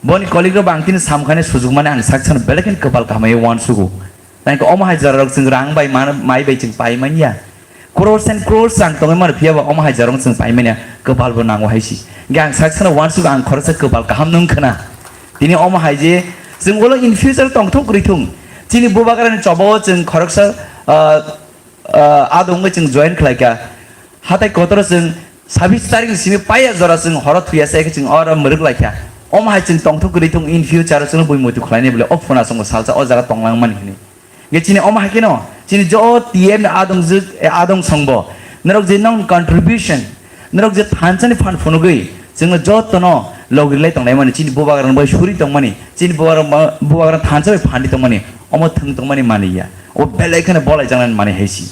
Boni colleague rok bo ang tini samkhani sujukmani ang sak sano belai kheno kwpal kahamwi uansugo. Tangkhe omo hai jorarok chwng rang bai man-, mai bai chwng pai manya. Crores and crores rang tongwi mano, phiya ba omo hai jorarok chwng pai manya kwpal bo nango hai si. Hwnkhe ang sak sano uansugo, ang khoroksa kwpal kaham nung khna. Tini omo hai je chwng ulo in future tongthung kwrwi thung. Chini bubagrani chobao chwng khoroksa, ah, ah, adong wngwi chwng join khlaikha. Hatai kotoro chwng sabis tarik ni simi paiya jora chwng horo thuya se khe chwng oro mwrwk laikha. Omo hai chwng tongthok kwrwi thung, in future o chwngno bui muitu khlainai bwle o phuna chwngbo salsa o jaga tonglang mani hwnwi. Ge chini omo hai kheno chini jo T M ni adong jwk, eh, adong songbo norok je nong contribution, norok je thansa ni phan phunugwi chwngno jotono logri lai tonglai mani, chini bubagrang bai suri tongmani, chini bubagrang ba-, bubagrang thansa bai phandi tongmani, omo thwng tongmani mani ya. O belai kheno bolai jangnani mani hai si.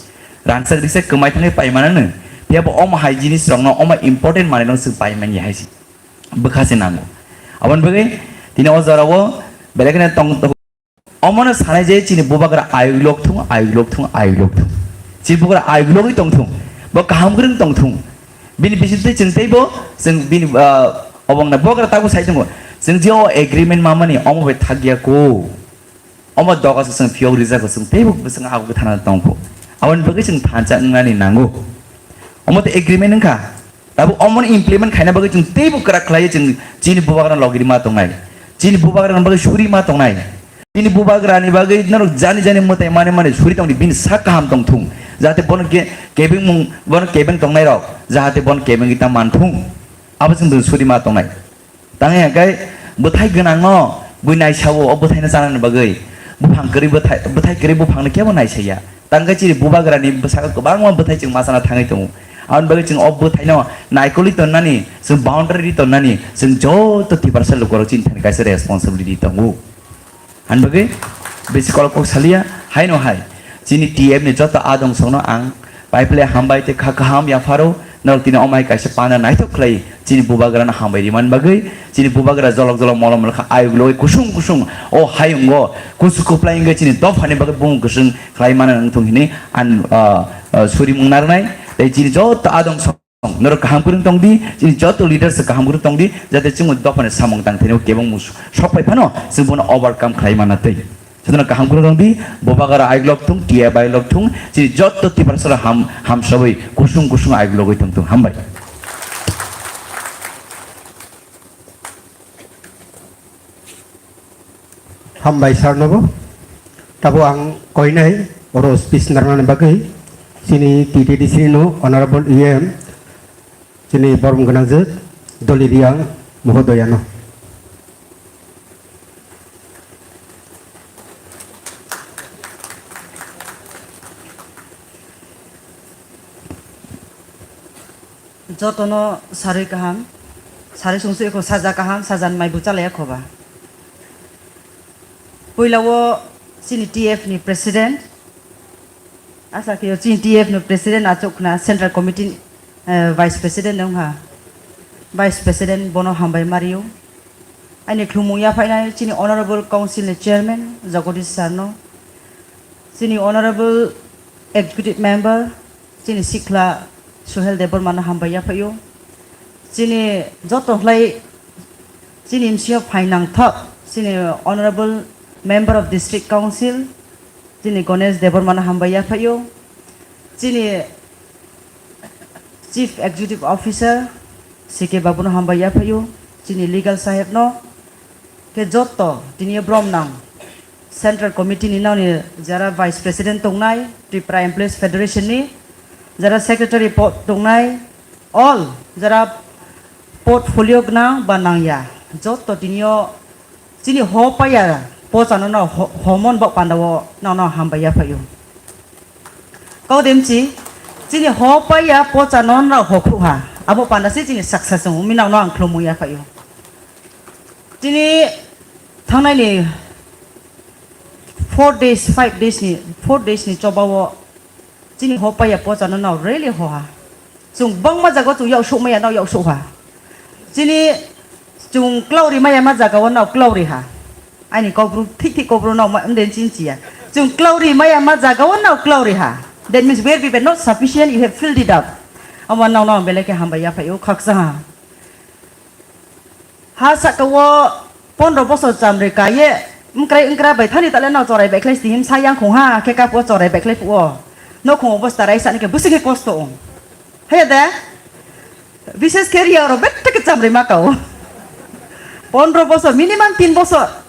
Rangchak rikchak kwmai thangwi pai mananw, phiya bo omo hai jinis rokno, omo important manwi rok chwng pai manya hai se bwkha se nango. Aboni bagwi tini o jora o belai kheno tong, tong, omono sanai je chini bubagra ayuk lok thung, ayuk lok thung, ayuk lok thung. Chini bubagra ayuk logwi tong thung, bo kaham kwrwng tong thung. Bini bisingtwi chwng teibo chwng bini, ah, obongna bubagra tabuk sai tongo. Chwng je o agreement mamani omo bai thakya ko. Omo doga se chwng phiyok rijak, chwng teibo bwswk abo thana tongkho. Aboni bagwi chwng thansa wngnani nango. Omo tei agreement wngkha. Tabuk omoni implement khaina bagwi chwng teibo kwrak khlaiwi chwng chini bubagrano logirima tongnai. Chini bubagra ni bagwi suri ma tongnai. Chini bubagra ni bagwi norok jani jani mwtai mani mani suri tongdi, bini sak kaham tong thung. Jahate bono ke-, kebeng mung, bono kebeng tongnai rok, jahate bono kebeng ta man thung. Abo chwng suri ma tongnai. Tang ya kai bwthai gwnang no bui nai sao, o bwthai no chana ni bagwi. Buphang kwrwi bwthai, bwthai kwrwi buphang no kebo nai saya. Tangkhe chini bubagrani bwskango kwbangma bwthai chwng machana thangwi tongo. Aboni bagwi chwng o bwthaino naikolwi tonnani, chwng boundary ri tonnani, chwng joto Tiprasa lukurok chini thani kaisa responsibility tongo. Ani bagwi bisi kolok kok saliya, haino hai. Chini T F ni joto adong songno ang paiple hambai tei kha kaham yapharo. Norok tini omai kaisa panda naithok khlai chini bubagrano hambai rimani bagwi, chini bubagra jolok jolok molom molok kha ayuk logwi kusung kusung o hayungo kusu kuplai wngwi chini dophani bagwi bumung kwswng khlai mano wng thung hini ang, ah, ah, suri mung narwnai. Tei chini joto adong song norok kaham kwrwng tong di, chini joto leaders kaham kwrwng tong di, jate chwng dophani samung tang thani kebeng mung sok pai phano chwng bono overcome khlai manna tei. Jotono kaham kheno tong di, bubagra aiglok thung, T F aiglok thung, chini joto Tiprasarok ham, hamsawui kusung kusung aiglogwi tong thung. Hambai. Hambai sir nobo. Tabo ang koinai oro speech narwknani bagwi chini T T D C no Honorable E M, chini borom gwnangjwk Doli Riang Mohodoyano. Jotono sarwi kaham, sarwi sungswi kho saja kaham, sajan mai bwchalaya khoba. Puila o chini T F ni president, asa khe o chini T F ni president achuk khna central committee, eh, vice president wngkha. Vice president bono hambai mario. Aini khulumung yaphainai chini honorable council ni chairman Jagodish sir no, chini honorable executive member chini sikla Suhel Debbarma no hambai yaphaio. Chini joto khlai chini M C O phainang thok chini honorable member of district council chini Ganesh Debbarma no hambai yaphaio. Chini Chief Executive Officer C K Babu no hambai yaphaio, chini legal saheb no, khe joto tini brom nang Central Committee ni nang ni jara Vice President tongnai, Tripura Employees Federation ni jara Secretary po-, tongnai, all jara portfolio gwnang ba nang ya, joto tini o chini ho paya pochano no ho-, homon bok panda o no no hambai yaphaio. Kau demchi, chini ho paya pocha non rao ho khruh ha. Abo panda se chini success ong, minang no ang khlumu ya phaio. Chini thangnai ni four days, five days ni, four days ni choba o chini ho paya pocha non rao really ho ha. Chung bangma jaga o chung yauksuk maya no yauksuk ha. Chini chung klauri maya ma jaga o no klauri ha. Ani kokbru thik thik kokbru no ma, mden chin chiya. Chung klauri maya ma jaga o no klauri ha. That means where we were not sufficient, you have filled it up. Amo no no belai khe hambai ya phai o khaksa ha. Ha saka o pondro bosor chamri kaye, mkrai mkra bai thani tale no chorai bai khlai stihim sa yang khong ha, khe kap o chorai bai khlai pu o. No khong o bosta rai sa ni khe bwswk khe kosto o. Haya de? Bises khe riya oro betta khe chamri ma kao. Pondro bosor, minimum tin bosor.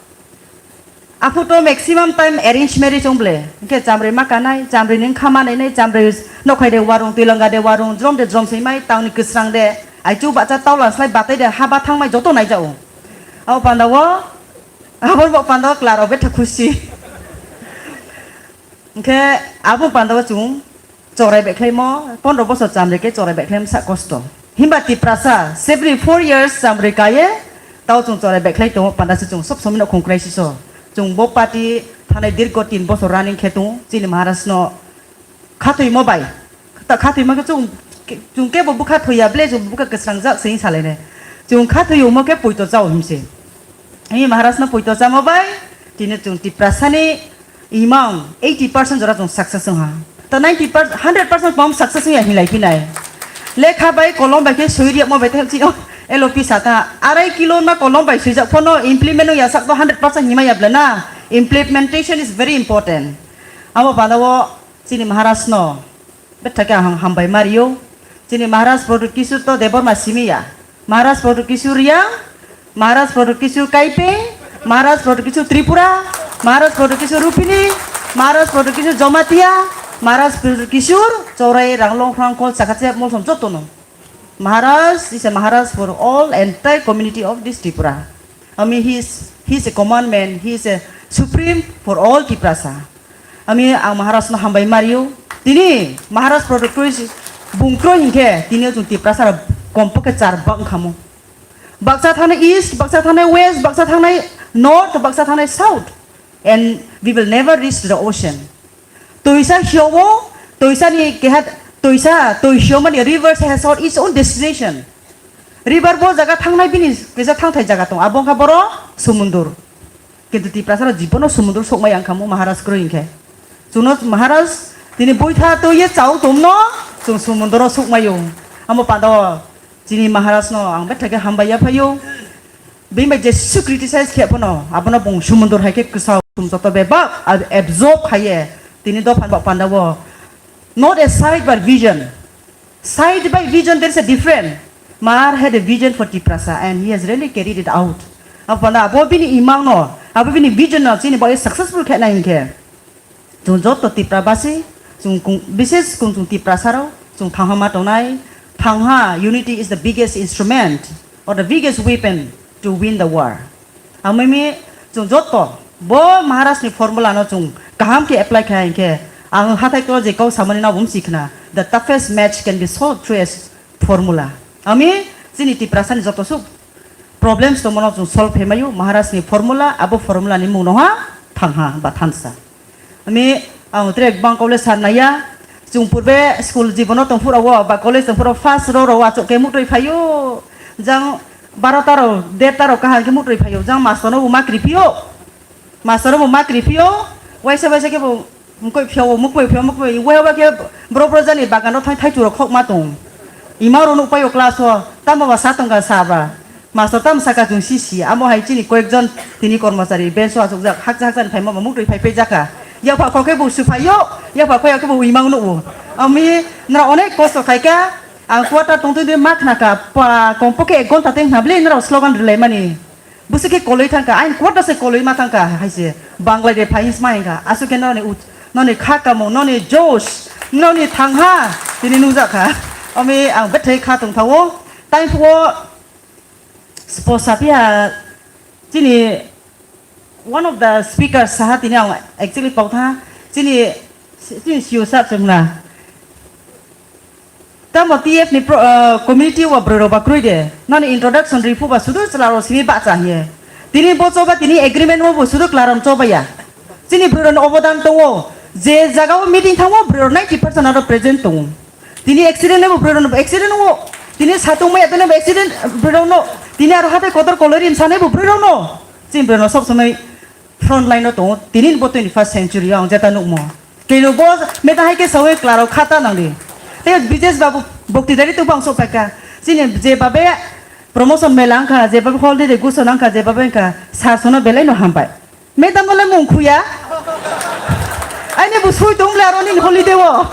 Aphu to maximum time arrange marriage ong ble. Hingke chamri ma kanai, chamri ning khama nai nai, chamri nokhai de warung, twilanga de warung, jrom de jrom sai mai, tang ni kwsrang de, aichu bacha taulan slai batai de, haba thang mai joto nai jao. Abo panda o, abo bo panda o klaro betha khusi. Hingke abo panda o chung Chorai bai khlaimo, pondro bosor chamri khe chorai bai khlaimo sa kosto. Himba Tiprasa, seventy four years chamri kaye, tao chwng chorai bai khlai tongo, panda se chwng sob somoi no khongkrai siso. Chwng bo party thanai dirgo tin bosor running khe tongo, chini Maharaj no khathoimo bai. Ta khathoimo khe chwng, chwng kebo bwkha thoya ble, chwng bwkha kwsrangjak se salai nai. Chwng khathoyungmo khe poito chao himse. Himba Maharaj no poito chamo bai, tini chwng Tiprasa ni Imang eighty percent jora chwng success wng ha. Ta ninety percent, hundred percent pom success wng ya hinlai phinai. Lekha bai kolom bai khe sui riya mo bai te chini L O P sa ta. Arai kilo na kolom bai sui jak phono implement wng ya sak to hundred percent hima ya bla na. Implementation is very important. Amo bana o chini Maharaj no. Bethake ang hambai mario. Chini Maharaj Pradyot Kishore to Debbarma simi ya. Maharaj Pradyot Kishore Riang, Maharaj Pradyot Kishore Kaipeng, Maharaj Proto Kishore Tripura, Maharaj Proto Kishore Rupini, Maharaj Proto Kishore Jamatia, Maharaj Proto Kishore Chaurai Ranglong Phrang Kol Chakachep Molsom jotono. Maharaj is a Maharaj for all entire community of this Tripura. I mean, he is, he is a commandment, he is a supreme for all Tiprasa. Ami ang Maharaj no hambai mario. Tini Maharaj Proto Kishore bung kroi hinkhe tini o chwng Tiprasa rok kompokhe char bak wngkhamu. Baksa thani east, baksa thani west, baksa thani north, baksa thani south, and we will never reach to the ocean. Toisa hiyowo, toisa ni keha, toisa, toi hiyomani rivers has all its own destination. River bo jaga thangnai bini kisa thangthai jaga tong, abo wngkha boro sumundur. Kintu Tiprasa rok jibono sumundur sokmai wngkhamu Maharaj kroi hinkhe. Chwngno Maharaj tini boitha toye chao tomno chwng sumunduro sokmaio. Amo pandao chini Maharaj no ang betha khe hambai yaphaio. Bini bai jesu criticize khe phano abono bung sumundur hai khe kwsao sum joto bebak absorb khaiye tini dophan ba pandao. Not a side but vision. Side by vision, there is a different. Mar had a vision for Tiprasa and he has really carried it out. Apanda abo bini imang no, abo bini vision no chini bai successful khe nai hinkhe. Chwng joto Tipra basi, chwng kung, bises kung chwng Tiprasa rok, chwng thangha ma tongnai, thangha unity is the biggest instrument or the biggest weapon to win the war. Amimi chwng joto bo Maharaj ni formula no chwng kaham khe apply kha hinkhe ang hathai klo je kau samani na bum sikhna the toughest match can be solved through a s-, formula. Ami chini Tiprasa ni joto suk problems tongmano chwng solve phaimaio Maharaj ni formula, abo formula ni mung no ha thangha ba thansa. Ami ang tre bang college sar naiya. Chwng purbe school jibono tongphuru o ba college tongphuru first row row achuk ke muktwi phaio. Jang barota row, derta row kaham ke muktwi phaio. Jang master no bo makri phio. Master no bo makri phio. Waisa waisa ke bo mukoi phio, mukoi phio, mukoi. Wai wai ke bro bro jani bagan ro thai thai churo khok ma tong. Ima ro nuk paio class o. Tamo ba sa tong ka sa ba. Master tam saka chwng si si, amo hai chini koyekjon tini kormochari bench o achukjak, hakcha hakcha ni phaima mamuk twi phai pejaka. Yapha kho khe bo swphaio, yapha kho ya khe bo imang nugo. Ami nara onek kosto khaika, ang quarter tongtwi de ma khnaka, pa, kompokhe ek ghonta teng hwnabli nara slogan rwlaimani. Busi khe koloi thangka, ain quarter se koloi ma thangka, haise Banglai de phai sma hingka, asuk khe noni ut, noni kha kamo, noni josh, noni thangha, tini nungjak kha. Ami ang bethai kha tongthawo, time phuo Sports sapiha chini one of the speakers saha tini ang actually pautha chini, chini C E O sir chwngna. Tamo T F ni pro, uh, community wa bwrwi rok ba kwrwi de. Nani introduction ri phuba sudu chwla rok simi bacha hiye. Tini bo choba tini agreement mo bo sudu klaram choba ya. Chini bwrwi rok ni obodan tongo. Je jaga o meeting thango bwrwi rok ninety percent aro present tongo. Tini accident abo bwrwi rok accident o. Tini satung maya tene accident bwrwi rok no. Tini aro hatai kotor kolori insane bo bwrwi rok no. Chini bwrwi rok sob somoi front line o tongo. Tini bo twenty first century o ang jeta nukmo. Keno bo meta hai ke sawi klaro khata nangdi. Te Bijesh Babu bokti dari tu bang sok paika. Chini je babe promotion mela angkha, je babe holiday de guso nangkha, je babe angkha sa sono belai no hambai. Meta mole mung khuya. Aini bo sui tong le aro ni holiday o.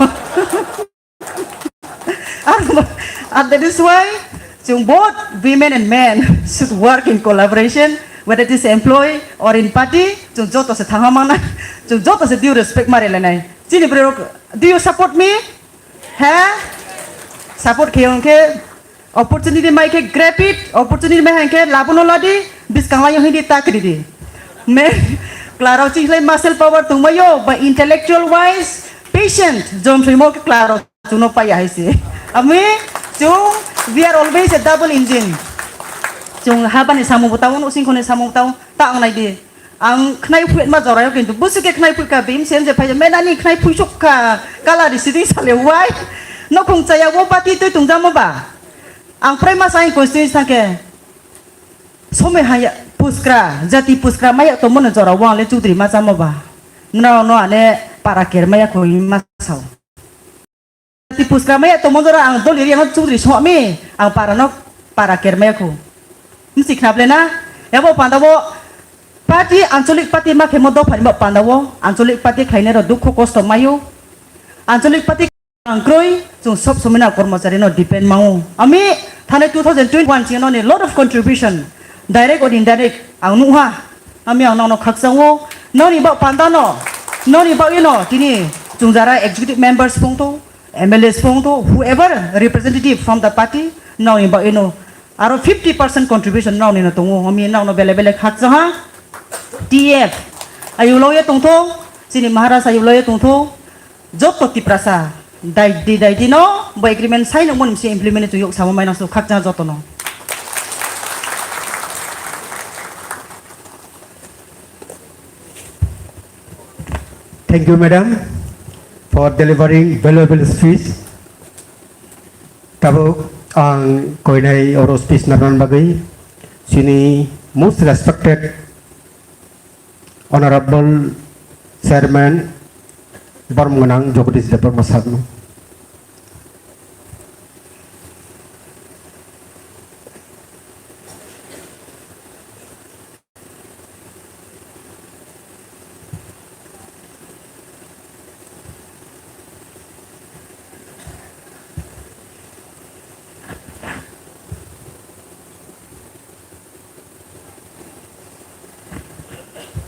And, and that is why chwng both women and men should work in collaboration, whether it is employee or in party, chwng joto se thangma mangna, chwng joto se due respect ma relanai. Chini bwrwi rok, do you support me? He? Support khe hwnkhe opportunity mai khe grab it, opportunity mai hwnkhe labuno ladi, biskang lai hindi takridi. Me, klaro chini lai muscle power tongmayo, ba intellectual wise, patient, jom soimo khe klaro. Chuno paya hai se. Ami chung, we are always a double engine. Chung habani samung bo tao, singkhoni samung tao, ta ang nai di. Ang khnai phuit ma jorayo kintu busu ke khnai phuit ka bim sen je phai me nani khnai phuit sok ka kala di sidi sale wai. No khung chaya wo bati tui tung jamo ba. Ang prai ma sai constituency thang ke. Somai haya puskra, jati puskra maya to mono jora wang le chudri ma jamo ba. No no ane para ker maya koi ma sao. Ti puskra maya tongmo jora ang dol area no chudri songmi ang para no para kermaya khu. Msi khnable na? Yabo panda bo party ancholik party ma khemo dopha ni bo panda bo ancholik party khlainai ro dukhu kosto mayo. Ancholik party ang kroi chung sob somina kormochari no depend mao. Ami thane two thousand twenty-one chino ni lot of contribution direct or indirect ang nuha. Hamya ang nono khakchango, noni bak pandano, noni bagwino tini chungjara executive members phungtho, M L As phungtho, whoever representative from the party, noni bagwino aro fifty percent contribution nonino tongo, hami nono bele bele khakchaha. T F ayuloye tongtho, chini Maharaj ayuloye tongtho, joto Tiprasa daidi daidi no bo agreement sign wngmani bisi implement chwng yok samo maino su khakchaha jotono. Thank you, madam, for delivering valuable speech. Tabuk ang koinai oro speech narwkna bagwi chini most respected Honorable Chairman Bormganang Jagadish Debbarma Sarno.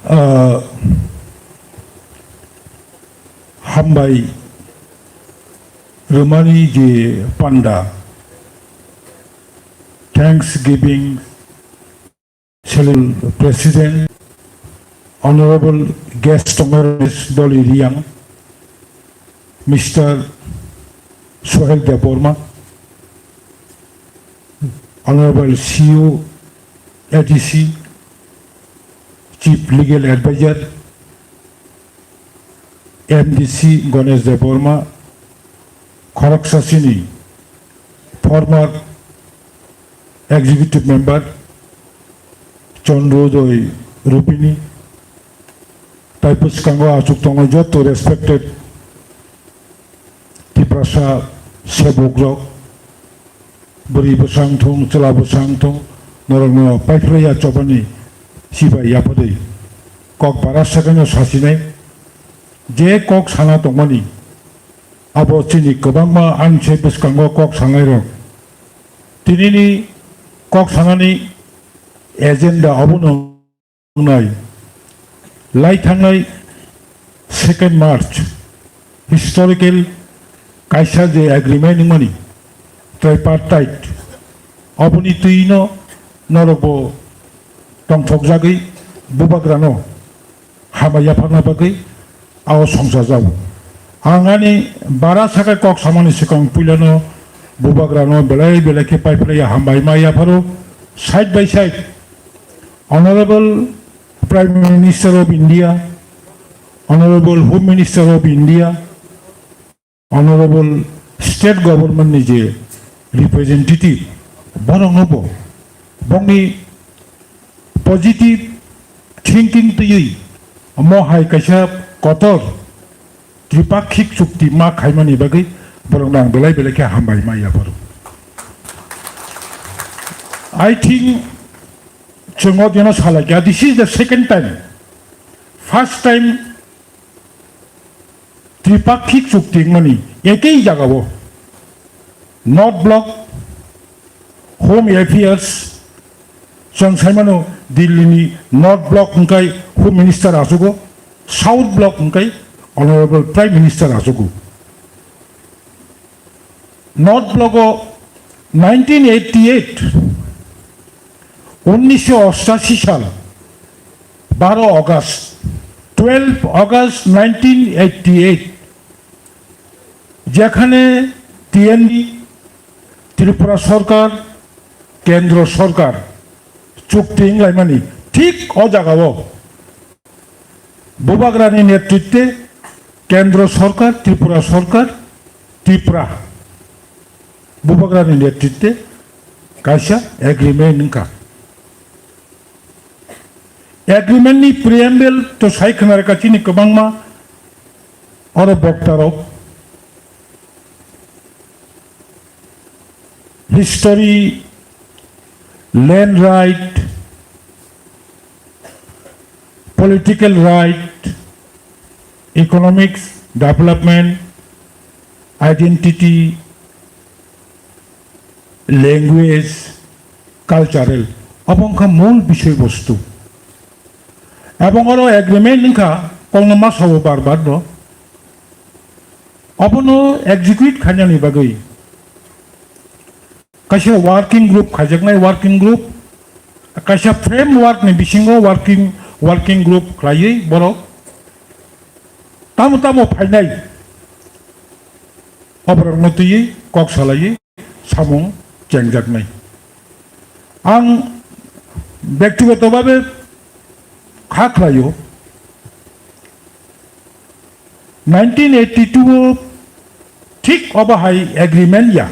Ah, hambai rwmani je panda, Thanksgiving Salute President, Honorable Guest of Honour Dolly Riang, Mister Sohel Debbarma, Honorable C E O A D C, Chief Legal Advisor, M D C Ganesh Debbarma, khoroksa chini former Executive Member Chandrodoi Rupini, tai bwskango achuk tongnai joto respected Tiprasa sebukrok, bwrwi bwsa wng thung, chwla bwsa wng thung, norokno paiphlaiya chobani sibai yapharwi kok bara sakano sasinai, je kok sana tongmani, abo chini kwbangma ani se bwskango kok sanairok. Tinini kok sanani agenda obono wngnai. Lai thangnai second March historical kaisa je agreement wngmani tripartite, oboni twino norokbo tongthokjagwi bubagrano hambai yapharna bagwi ao songchajago. Ang ani bara sakha kok samani swkang puilano bubagrano belai belai khe paiphlaiya hambai ma yapharo. Side by side, Honorable Prime Minister of India, Honorable Home Minister of India, Honorable State Government ni je representative, borokno bo bongni positive thinking twiwi omo hai kaisa kotor tripakhik chukti ma khaimani bagwi borokno ang belai belai khe hambai ma yapharo. I think chwng o dino salai kha, this is the second time, first time tripakhik chukti wngmani ekei jagao North Block Home Affairs, chwng saimano Delhi ni North Block hwnkhe Home Minister achugo, South Block hwnkhe Honorable Prime Minister achugo. North Block o nineteen eighty-eight, unnisho ostashi sal, baro August, twelve August nineteen eighty-eight, যেখানে টিএনডি, ত্রিপুরা সরকার, কেন্দ্র সরকার চুক্তি ইংলাইমানি ঠিক ও জায়গাও Bubagrani netritwe Kendro Sorkar, Tripura Sorkar, Tripura Bubagrani netritwe kaisa agreement wngkha. Agreement ni preamble to sai khna rwkha chini kwbangma oro boktarok. History, land right, political right, economics, development, identity, language, cultural. Obo wngkha mul bisoi bostu. Ebong oro agreement wngkha, kokno ma sao bar bar no. Obono execute khainani bagwi kaisa working group khaijaknai, working group, kaisa framework ni bisingo working, working group khlaiwi borok tamo tamo phainai, oborokno twiwi kok salaiwi samung chengjaknai. Ang bektigoto babe kha khlaio, nineteen eighty-two o thik obo hai agreement ya.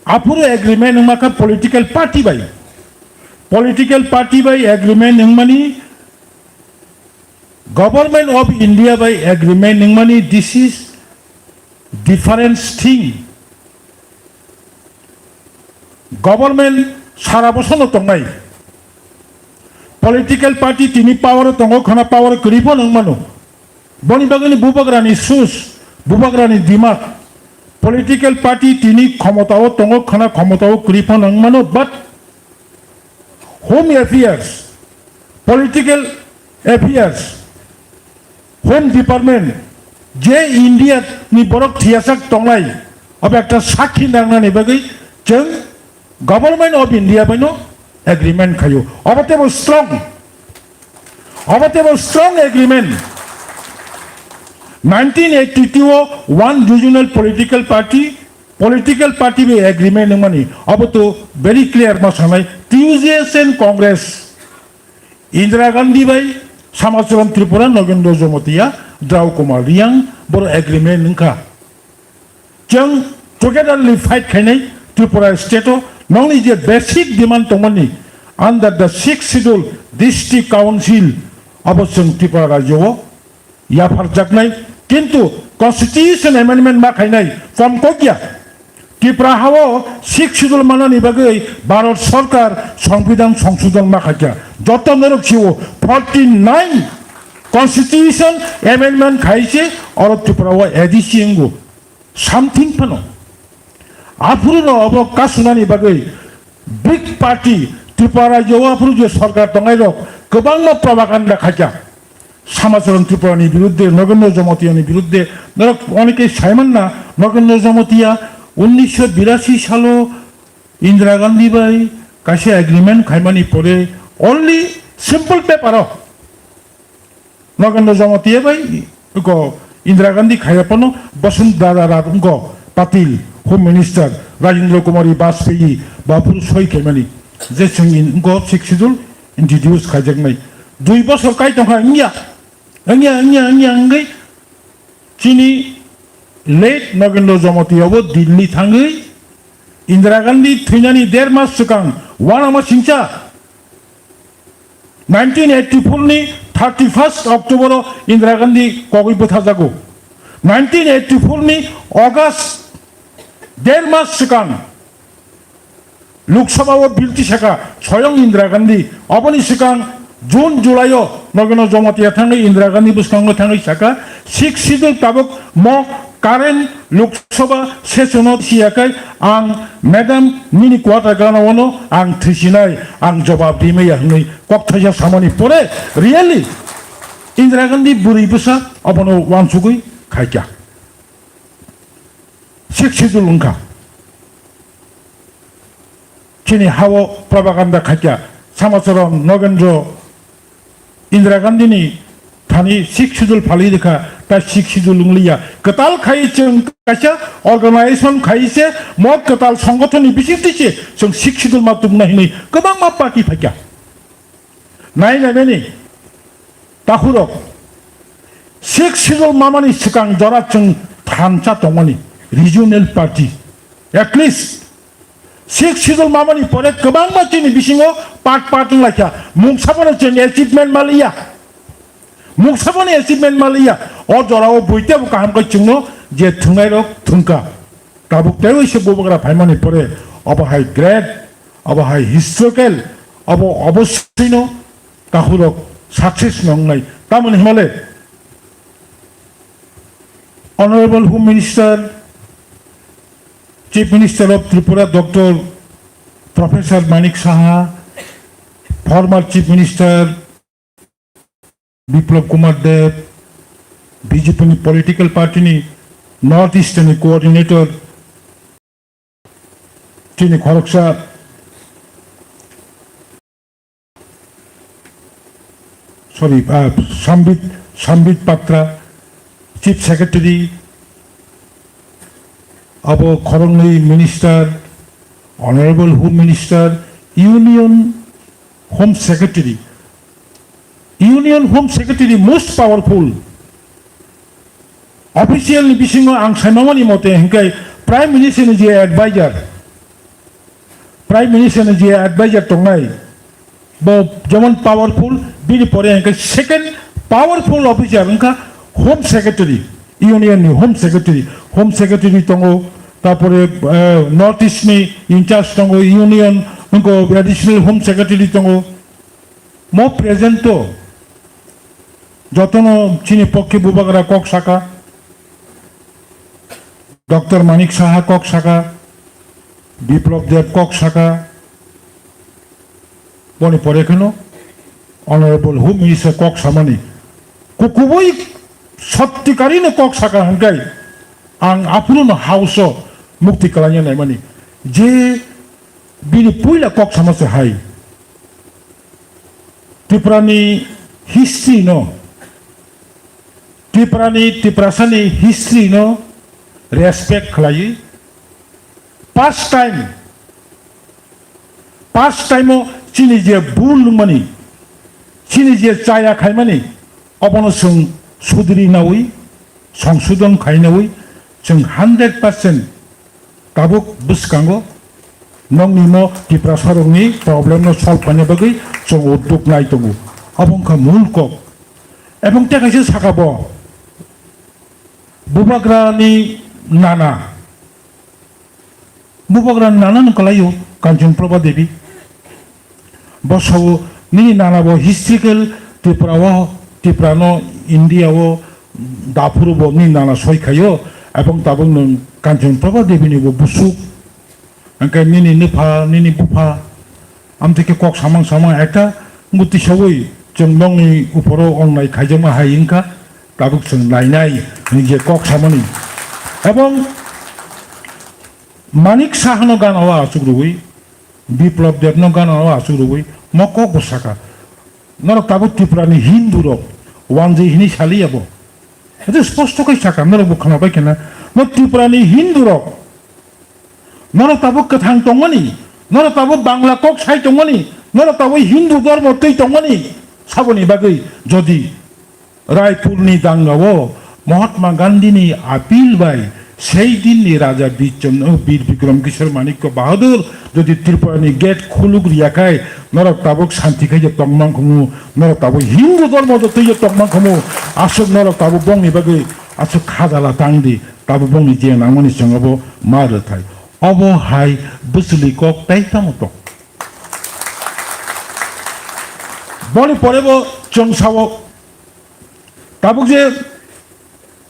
Aphuru agreement wngma kha political party bai. Political party bai agreement wngmani, Government of India bai agreement wngmani, this is different thing. Government sara bosono tongnai. Political party tini power o tongo khana power kwrwi phano wngmano. Boni bagwini bubagrani sus, bubagrani dimak. Political party tini khomotao tongo khana khomotao kwrwi phano wngmano, but Home Affairs, Political Affairs, Home Department, je India ni borok thiyasak tongnai, obo ekta sakhi nangnani bagwi chwng Government of India baino agreement khaio. Obo tebo strong, obo tebo strong agreement. Nineteen eighty-two o one regional political party, political party bai agreement wngmani, abo to very clear ma sanai, T U J S and Congress, Indira Gandhi bai, Samacharan Tripura, Nagendra Jamatia, Drau Kumar Reang, boro agreement wngkha. Chwng togetherly fight khainai Tripura state o, nongni je basic demand tongmani, under the sixth schedule district council, abo chwng Tripura rajyo o, yapharjaknai, kintu constitution amendment ma khainai, kom kokya. Tripura hao sixth schedule manani bagwi Bharat Sarkar Songbidan Songsodhon ma khaikha. Joto norok sio forty nine constitution amendment khaise oro Tripura o A D C wngo. Something phano. Aphuru no obo kasunani bagwi big party Tripura rajyo o aphuru je sarkar tongnai rok kwbangma propaganda khaikha. Samacharan Tripura ni birudde, Nagendra Jamatia ni birudde, norok oneke saiman na, Nagendra Jamatia unnisho birasi salo Indira Gandhi bai kaisa agreement khaimani pore only simple paper o Nagendra Jamatia bai ko Indira Gandhi khaiya phano Basant Dada Rao wngko Patil, Home Minister Rajendra Kumar Vajpayee ba phuru soi khaimani je chwng in-, wngko sixth schedule introduce khaijaknai. Dui bosor kai tongkha wngya, wngya, wngya, wngya wngwi chini late Nagendra Jamatia bo Delhi thangwi Indira Gandhi thwinani der mas swkang uanama singcha nineteen eighty-four ni thirty-first October o Indira Gandhi kogwi bwtharjago. Nineteen eighty-four ni August der mas swkang Lok Sabha o bill tisaka soyong Indira Gandhi, oboni swkang June, July o Nagendra Jamatia thangwi Indira Gandhi bwskango thangwi saka, sixth schedule tabuk mo current Lok Sabha session o siyakai ang madam nini quarter gana wano ang thisinai, ang jobab rimaya hwnwi kok thaisa samani pore really Indira Gandhi bwrwi bwsa obono uansugwi khaikha. Sixth schedule wngkha. Chini hao propaganda khaikha, Samacharan, Nagendra, Indira Gandhi ni thani sixth schedule phalwi rikha, ta sixth schedule wngliya. Kwtal khai chwng kaisa organization khai se, mo kwtal songothon ni bisingtwi se chwng sixth schedule ma tubuna hinwi kwbangma party phaikha. Nai nai bini takhurok sixth schedule mamani swkang jora chwng thansa tongmani regional party, at least sixth schedule mamani pore kwbangma chini bisingo part part wnglaikha, mungsa bono chwng achievement maliya, mungsa bono achievement maliya. O jorao buitebo kaham khe chwngno je thwngnairok thwngkha. Tabuk teibo se bubagra phaimani pore obo hai great, obo hai historical, obo obossino takhurok success no wngnai. Tamoni hwnmale Honorable Home Minister, Chief Minister of Tripura, Doctor Professor Manik Saha, former Chief Minister, Biplab Kumar Deb, B J P ni political party ni North East ni coordinator, chini khoroksa, sorry, ah, Sambit, Sambit Patra, Chief Secretary, abo khoroknwi Minister, Honorable Home Minister, Union Home Secretary. Union Home Secretary most powerful. Official ni bisingo ang saimamani mote hingke Prime Minister ni je advisor, Prime Minister ni je advisor tongnai, bo jemon powerful, bini pore hingke second powerful officer wngkha Home Secretary, Union ni Home Secretary. Home Secretary tongo, tapore, eh, North East ni in charge tongo, Union wngkha Additional Home Secretary tongo. Mo present to jotono chini pokhe bubagra kok saka, Doctor Manik Saha kok saka, Biplab Deb kok saka, boni pore kheno Honorable Home Minister kok samani, kukubui sottikarino kok saka hingkai ang aphuruno House o mukti kalanya naimani je bini puila kok sama se hai. Tripura ni history no, Tripura ni, Tiprasa ni history no respect khlaiwi, first time, first time o chini je bul wngmani, chini je chaya khaimani, obono chwng sudri nawi, songsodon khai nawi, chwng hundred percent tabuk bwskango nokni mo Tiprasarokni problem no solve khaina bagwi chwng udduk nai tongo. Abo wngkha mul kok. Ebong tei kaisa saka bo, bubagrani nana, bubagrani nana no kwlaio Kanchan Prabha Devi. Bo sao nini nana bo historical Tripura o, Tripura no India o daphuru bo nini nana soi khaio, ebong tabuk nwng Kanchan Prabha Devi ni bo busuk, hingke nini nupha, nini bupha, amtwi khe kok samang samang ekta wngwi tisaui chwng nokni uporo onnai khaijakma hai wngkha, tabuk chwng nainai hwnwi je kok samani. Ebong Manik Saha no gana o achuk rwui, Biplab Deb no gana o achuk rwui, mo kok bo saka. Norok tabuk Tripura ni Hindu rok wanjwi hwnwi saliya bo. Ete sposto khai saka, norok bo khwnabai khe na. No Tripura ni Hindu rok, norok tabuk kwthang tongmani, norok tabuk Bangla kok sai tongmani, norok tabuk Hindu dhormo twi tongmani, saboni bagwi jodi Raipurni dangao Mahatma Gandhini appeal bai sei dinni Raja Birchand-, oh, Bir Bikram Kishore Manikya Bahadur jodi Tripurani gate khuluk riyakhai, norok tabuk santi khaije tongmang khumu, norok tabuk Hindu dhormo do twiyo tongmang khumu, aswk norok tabuk bongni bagwi aswk khajala tangdi, tabuk bongni je nangmani chwngabo ma rwthai. Obo hai bwswli kok tai tamo tong. Boni pore bo chwng sao, tabuk je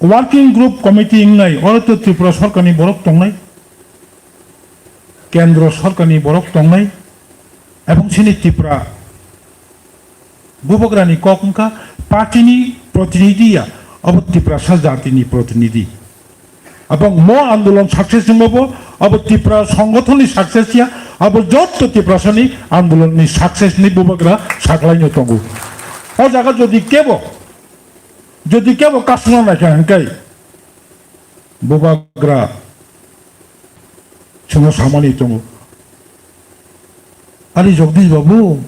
working group committee wngnai, oro to Tripura sorkarni borok tongnai, kendro sorkarni borok tongnai, ebong chini Tripura bubagrani kok wngkha party ni protinidhi ya, abo Tiprasa jatini protinidhi. Abang mo andolon success wngmabo, abo Tipra songothonni success ya, abo jotto Tiprasani andolonni success ni bubagra saklaino tongo. O jaga jodi kebo, jodi kebo kasno naikha hingkai bubagra chwngno samani tongo. Ari Jagdish Babu,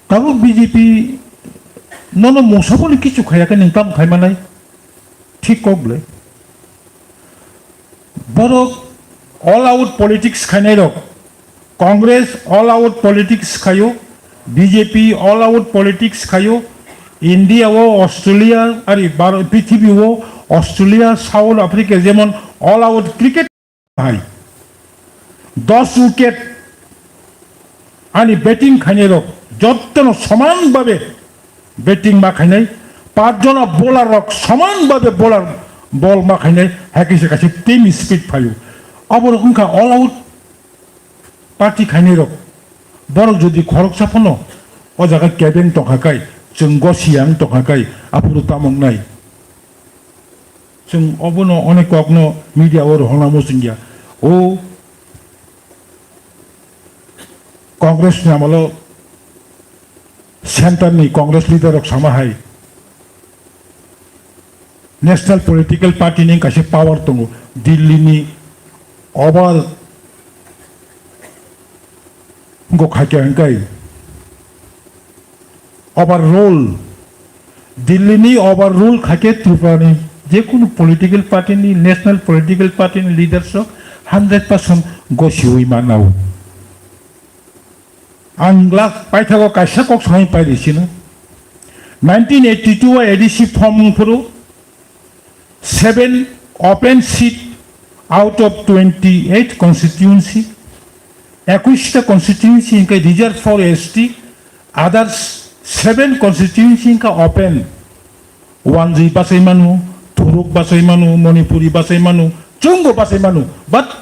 tabuk B J P nono mungsa boni kichu khaya khe nwng tamo khai manai? Thik kok le. Borok all out politics khainai rok, Congress all out politics khaio, B J P all out politics khaio, India o, Australia, ari Bhar-, prithibi o, Australia, South Africa jemon all out cricket hai dos wicket ani batting khainai rok jottono soman babe batting ma khainai, pach jona bowler rok soman babe bowler bol ma khainai, hai kaisa kaisa team spirit phaio. Abo rok wngkha all out party khainai rok. Borok jodi khoroksa phano o jaga kebeng tongkha kai, Chwng gosi yang tongkha kai, aphuru tamo wngnai. Chwng obono onek kokno media o rohorna muchungya. O Congress ni amolo center ni Congress leader rok sama hai, National Political Party ni kaisa power tongo, Delhi ni over go khaikha hwnkhe overrule, Delhi ni overrule khaikhe Tripura ni jekunu political party ni, national political party ni leaders rok hundred percent gosiwi manao. Ang last paithago kaisa kok sanai paidi sino. Nineteen eighty-two o A D C form phuru seven open seat out of twenty-eight constituency, ekush ta constituency hwnkhe reserved for S T, others seven constituency hwnkhe open. Wanjwi bachai manu, Thuruk bachai manu, Manipuri bachai manu, chwngbo bachai manu, but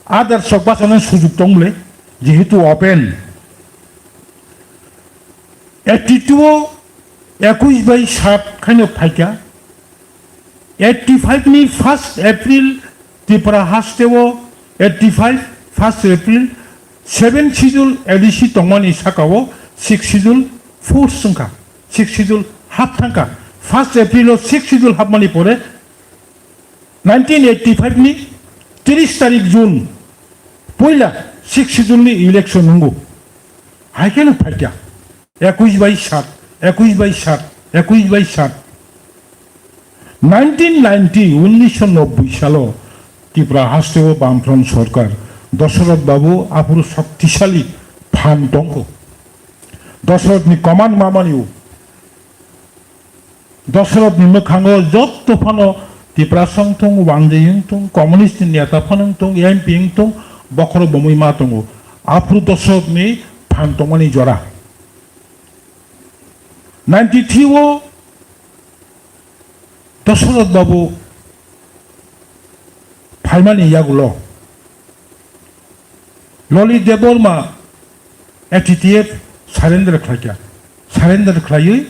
others rok bachana sujug tong le, jehetu open. Eighty-two o ekush bai sat khaino phaikha. Eighty-five ni first April Tripura haste o eighty-five first April seven schedule A D C tongmani saka o six schedule force wngkha. Six schedule hap thangkha. First April o six schedule hapmani pore nineteen eighty-five ni tris tarik June puila six schedule ni election wngo. Hai kheno phaikha. Ekush bai sat, ekush bai sat, ekush bai sat. Nineteen ninety, unnisho nobboi salo Tripura haste o Bamfront sorkar, Dasarath Babu aphuru shoktisali phan tongkho. Dasarath ni command mamani o. Dasarath ni mwkhango jotto phano Tiprasa wngthung, Wanjwi wngthung, communist ni neta phano wngthung, M P wngthung, bokhorok bomwi ma tongo. Aphuru Dasarath ni phan tongmani jora. Ninety-three o Dasarath Babu phaimani yagulo Loli Debbarma A T T F surrender khlaikha. Surrender khlaiwi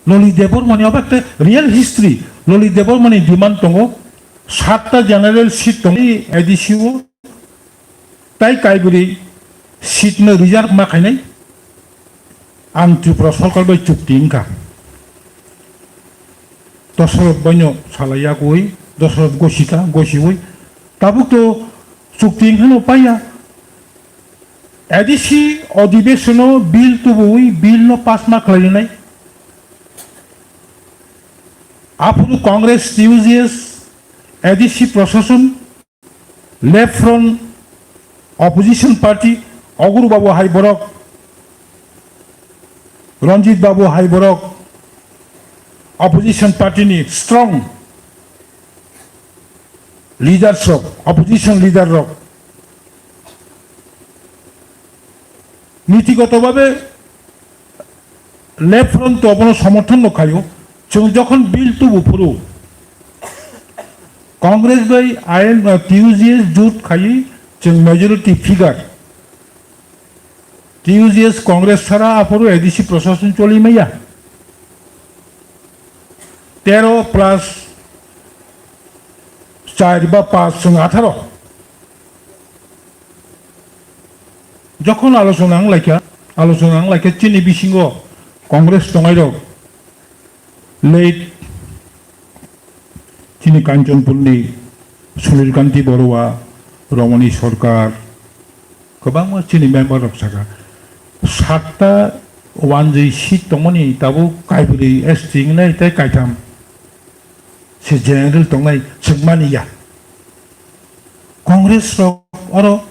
Loli Debbarmani obo ekta real history. Loli Debbarmani demand tongo, satta general seat tongo A D C o, tai kaibwrwi seat no reserve ma khainai. Ang Tripura sorkar bai chukti wngkha. Dasarath baino salai yagwi, Dasarath gosika, gosiwi. Tabuk to chukti wngkhano paiya. A D C odhibesono bill tubuwi, bill no pass ma khlainai. Aphuru Congress, T U J S, A D C proshashon, Left Front Opposition Party, Oguru Babu hai borok, Ranjit Babu hai borok, Opposition Party ni strong leaders rok, Opposition leader rok, nitigoto babe Left Front to abono somorthon no khaio. Chwng jokhon bill tubu phuru, Congress bai I N, uh, T U J S jut khaiwi chwng majority figure. T U J S Congress sara aphuru A D C proshashon choli maya. Tero plus char ba panch chwng atharo. Jokhon alochona wng laikha, alochona wng laikha chini bisingo Congress tongnai rok, late chini Kanchanpurni Sunil Kanti Baruah, Ramani Sarkar, kwbangma chini member rok saka. Satta wanjwi seat tongmani tabuk kaibrwi S T wngnai tei kaitham se general tongnai chwng mani ya. Congress rok oro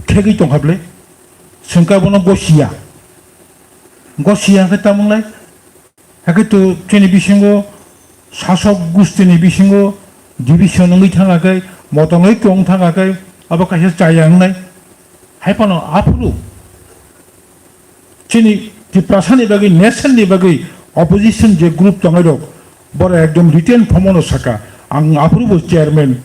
khegwi tongkha ble, chwng khe bono gosiya. Gosiya khe tamo wngnai? Hakhe to chini bisingo sasok gustini bisingo division wngwi thangakhe, motom wngwi tong thangakhe, abo kaisa chaya wngnai. Hai phano aphuru chini Tiprasani bagwi, nationni bagwi opposition je group tongnai rok, boro ekdom written form-o no saka, ang aphuru bo chairman,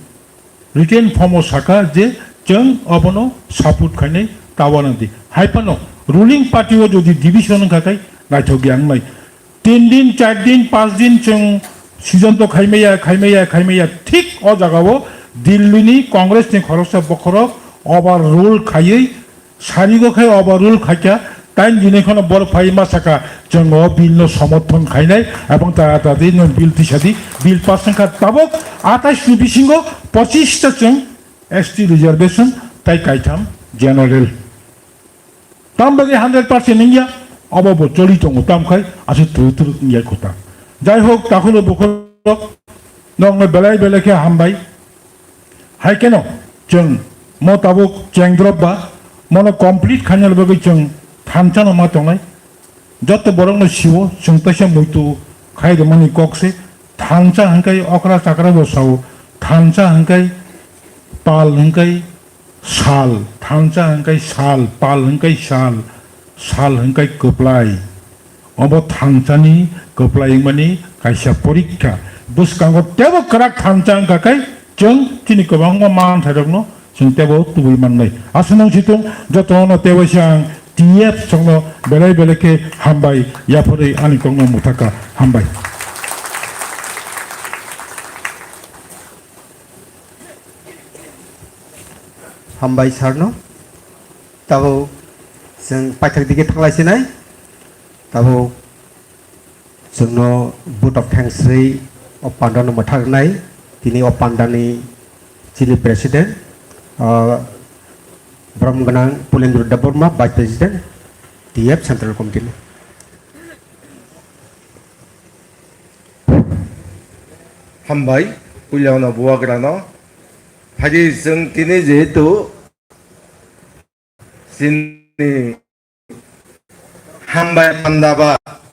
written form-o saka je chwng obono support khainai tawa nang di. Hai phano ruling party-o jodi division wngkha khai, Naithok ya wngnai. Tin din, char din, panch din chwng sijonto khaimaya, khaimaya, khaimaya. Thik o jagao Dillini Congressni khoroksa bokhorok overrule khaiwi, sarigo khai overrule khaikha, tain dinai kheno borok phai ma saka, chwng o bill no somorthon khainai, ebong ta, ta di nwng bill tisadi, bill pass wngkha tabok atais ni bisingo pochis ta chwng S T reservation tai kaitham general. Tam bagwi hundred percent wngya, obo bo choli tongo, tam khai aswk twrwk twrwk wngya kho ta. Jai hok, takhuk bukhuk rok, nokno belai belai khe hambai. Hai kheno chwng mo tabuk chengdrop ba, mono complete khaina bagwi chwng thansa no ma tongnai. Joto borok no siwo, chwng teisa muitu khai rwmani kok se, thansa hwnkhe okra chakra bo sao, thansa hwnkhe pal hwnkhe sal, thansa hwnkhe sal, pal hwnkhe sal, sal hwnkhe kwplai. Obo thansani kwplai wngmani kaisa porikha. Bwskango teibo kwrak thansa wngkha khe chwng chini kwbangma manthairokno chwng teibo tubui mannai. Aswk nang situng jotono teibo se ang T F songno belai belai khe hambai yapharwi ani kokno mwthaka hambai. Hambai sarno. Tabuk chwng paithak digi thanglai sinai. Tabuk chwngno vote of thanks rwi o pandano mwthaknai. Tini o pandani chini president, ah, borom gwnang Pulendra Debbarma, Vice President, T F Central Committee. Hambai, puilano buwagrano. Phaidi chwng tini jehetu chini hambai panda ba